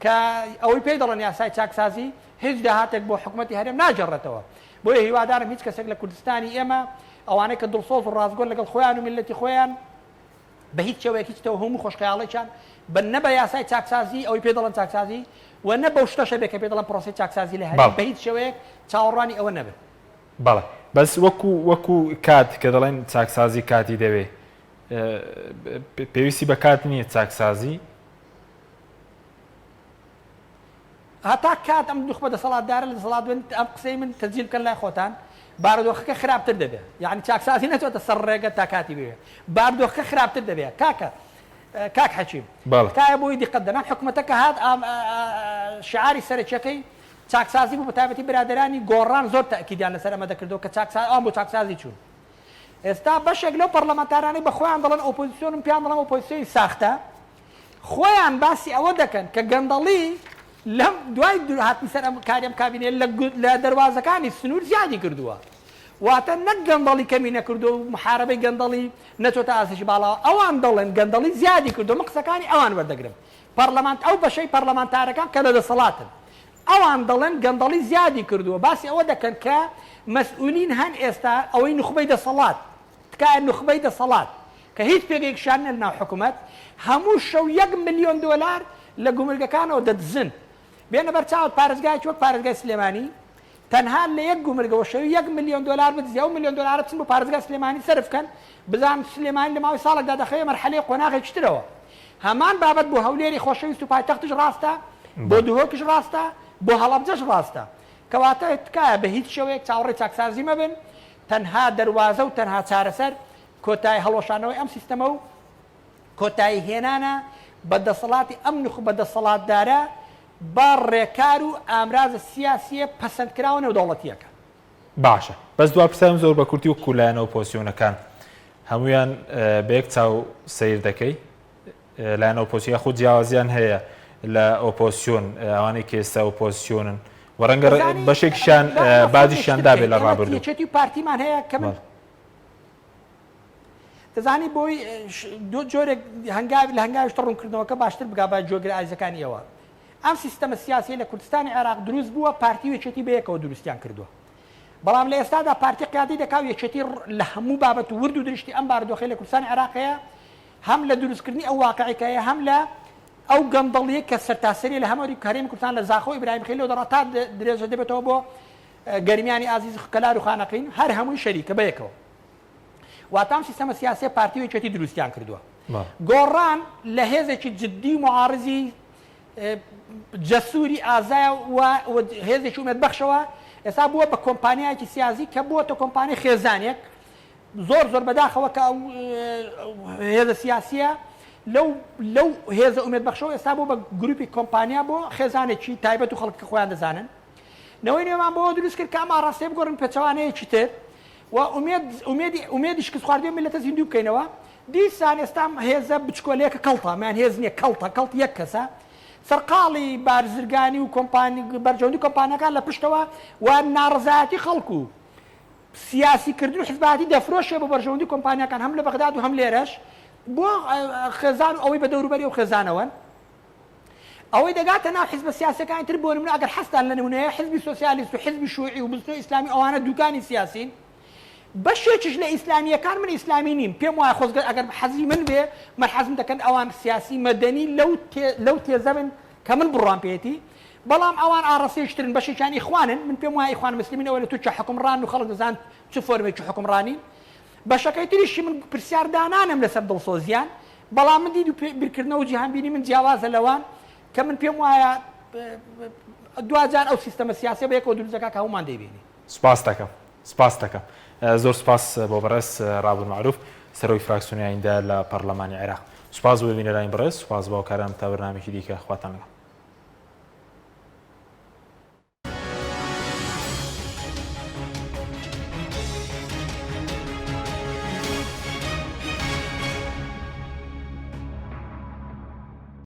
[SPEAKER 3] کە ئەوەی پێی دەڵێن یاسای چاکسازی هیچ داهاتێک بۆ حکومەتی هەرێم ناگێڕێتەوە بۆیە هیوادارم هیچ کەسێک لە کوردستانی ئێمە ئەوانەی کە دڵسۆز و ڕاستگۆن لەگەڵ خۆیان و میللەتی خۆیان بە هیچ شێوەیەک هیچ تەوهوم و خۆشخەیاڵێکیان بە نە بە یاسای چاکسازی ئەوەی پێ دەڵێن چاکسازی و نە بەو شتەشە بێ کە پێ دەڵێن پرۆسەی چاکسازی لە هەرێم بە هیچ شێوەیەک چاوەڕوانی ئەوە نەبن.
[SPEAKER 1] بەڵێ بەس وەکو وەکو کات کە دەڵێن چاکسازی کاتی دەوێ پێویستی بە کات نییە چاکسازی؟
[SPEAKER 3] هەتا کات ئەم نوخبە دەسەڵاتدارە لە دەسەڵات بن ئەم قسەی من تەسجیل بکەن لای خۆتان بارودۆخەکە خراپتر دەبێ یەعنی چاکسازی نەچۆتە سەر ڕێگە تا کاتی بوێ باردۆخەکە خراپتر دەبێ کاکە کاک حەکیم
[SPEAKER 1] بەڵێ.
[SPEAKER 3] تکایە بۆی دیقەت دەن ئەم حکومەتە کە هات شعاری سەرەکیەکەی چاکسازی بوو بەتایبەتی برادەرانی گۆڕان زۆر تەئکیدیان لەسەر ئەمە دەکردەوە کە چاکساز ئەوان بۆ چاکسازی چوون ئێستا بەشێک لەو پەڕلەمانتارانەی بە خۆیان دەڵێن ئۆپۆزیسیۆنم پێیان دەڵێم ئۆپۆزیسیۆنی ساختە خۆیان باسی ئەوە دەکەن کە گەندەڵی لەم دوای هاتنی سەر ئەم کاری ئەم کابینەیە لە لە دەروازەکانی سنوور زیادی کردووە واتە نەک گەندەڵی کەمی نەکردووە و محاربەی گەندەڵی نەچۆتە ئاستێکی باڵاوە ئەوان دەڵێن گەندەڵی زیادی کردووە من قسەکانی ئەوان وەردەگرم پەڕلەمان ئەو بەشەی پەڕلەمانتارەکان کە لە دەسەڵاتن ئەوان دەڵێن گەندەڵی زیادی کردووە باسی ئەوە دەکەن کە مەسئولین هەن ئێستا ئەوەی نوخبەی دەسەڵات تکایە نوخبەی دەسەڵات کە هیچ پێگەیەکیشیان نیە لەناو حکومەت هەموو شەو یەک ملیۆن دۆلار لە گومرگەکانەوە دەدزن بێنە بەر چاوت پارێزگایەکی وەک پارێزگای سلێمانی تەنها لە یەک گومرگەوە شەوی یەک ملیۆن دۆلار بدزی ئەو ملیۆن دۆلارە بچن بۆ پارێزگای سلێمانی سەرف کەن بزان سلێمانی لە ماوەی ساڵێکدا دەخەوێ مەرحەلەی قۆناغێکی ترەوە هەمان بابەت بۆ هەولێری خۆشەویست و پایتەختیش ڕاستە بۆ دهۆکیش ڕاستە بۆ هەڵەبجەش ڕاستە کەواتە تکایە بە هیچ شێوەیەک چاوەڕێی چاکسازی مەبن تەنها دەروازە و تەنها چارەسەر کۆتایی هەڵوەشانەوەی ئەم سیستەمە و کۆتایی هێنانە بە دەسەڵاتی ئەم نوخبە دەسەڵاتدارە بە ڕێکار و ئامرازە سیاسییە پەسەندکراوە نێودەوڵەتییەکان.
[SPEAKER 1] باشە بەس دوا پرسیارم زۆر بە کورتی وەکو لایەنە ئۆپۆزسیۆنەکان هەموویان بە یەک چاو سەیر دەکەی لایەنە ئۆپۆزسیۆن یاخود جیاوازیان هەیە لە ئۆپۆزسیۆن ئەوانەی کە ئێستا ئۆپۆزسیۆنن و ڕەنگە بەشێکیشیان باجیشیان دابێت لە ڕابردوو.
[SPEAKER 3] یەکێتی و پارتیمان هەیە کە من دەزانی بۆی دو جۆرێک هەنگاوی لە هەنگاویش ڕوونکردنەوەکە باشتر بگا بە گوێگرە ئازیزەکانی ئێوە ئەم سیستەمە سیاسیە لە کوردستانی عێراق دروست بووە پارتی و یەکێتی بەیەکەوە دروستیان کردووە بەڵام لە ئێستادا پارتی قیادەی دەکا و یەکێتی لە هەموو بابەت و ورد و درشتی ئەم بارودۆخەی لە کوردستانی عێراق هەیە هەم لە دروستکردنی ئەو واقعی کە هەیە هەم لە ئەو گەندەڵیە کە سەرتاسەریە لە هەموو هەرێمی کوردستان لە زاخۆ ئیبراهیم خەلیلەوە دەڕا تا درێژە دەبێتەوە بۆ گەرمیانی ئازیز کەلار و خانەقین هەر هەمووی شەریکە بەیەکەوە. واتە ئەم سیستەمە سیاسیە پارتی و یەکێتی دروستیان کردووە. گۆڕان لە هێزێکی جدی و معارزی جەسوری ئازایە و هێزێکی ئومێد بەخشەوە ئێستا بووە بە کۆمپانیایەکی سیاسی کە بووەتە کۆمپانیای خێزانێک زۆر زۆر بەداخەوە کە ئەو هێزە سیاسیە لەو لەو هێزە ئومێد بەخشەوە ئێستا بوو بە گروپی کۆمپانیا بۆ خێزانێکی تایبەت و خەڵک کە خۆیان دەزانن نەوەی نوێمان بۆ دروست کرد کە ئەم ئاڕاستەیە بگۆڕن پێچەوانەیەکی تر و ئومێد ئومێدی ئومێدی شکست خواردوی میللەتە زیندوو بکەینەوە دیسان ئێستا ئەم هێزە بچکۆلەیە کە کەڵتە مان هێز نییە کەڵتە کەڵت یەک کەسە سەرقاڵی بارزرگانی و کۆمپانی بەرژەوەندی کۆمپانیاکان لە پشتەوە و ناڕەزایەتی خەڵک و سیاسی کردن و حزبایەتی دەفرۆشێ بۆ بەرژەوەندی کۆمپانیاکان هەم لە بەغداد و هەم لێرەش بۆ خێزان و ئەوەی بە دەوروبەری ئەو خێزانەوەن. ئەوەی دەگاتە ناو حیزبە سیاسیەکانی تر بۆ نمونە ئەگەر حەزتان لە نمونەیە حیزبی سۆسیالیست و حیزبی شوعی و بزوتنەوەی ئیسلامی ئەوانە دوکانی سیاسین بەشێکیش لە ئیسلامیەکان من ئیسلامی نیم پێم وایە خۆزگە ئەگەر حەزی من بێ من حەزم دەکەن ئەوان سیاسی مەدەنی لەو لەو تێزە بن کە من بڕوام پێیەتی بەڵام ئەوان ئاڕاستەیەکی ترن بەشێکیان ئیخوانن من پێم وایە ئیخوان مسلمین ئەوە لە تورکیا حوکمڕان و خەڵک دەزان چ فۆرمێکی حوکمڕانین بەشەکەی تریشی من پرسیار دانانێم لەسەر دڵسۆزیان، بەڵام من دید و بیرکردنەوە و جیهانبینی من جیاوازە لەوان، کە من پێم وایە دواجار ئەو سیستەمە سیاسیە بەیەکەوە دروست دەکات کە هەموومان دەیبینین.
[SPEAKER 1] سوپاست دەکەم. سوپاست دەکەم. زۆر سوپاس بۆ بەڕێز ڕابون مەعروف، سەرۆکی فراکسیۆنی ئایندە لە پەڕلەمانی عێراق. سوپاس بۆ بینەرانی بەڕێز، سوپاس بۆ هاوکارانم تا بەرنامەیەکی دیکە خواتان لەگەڵ.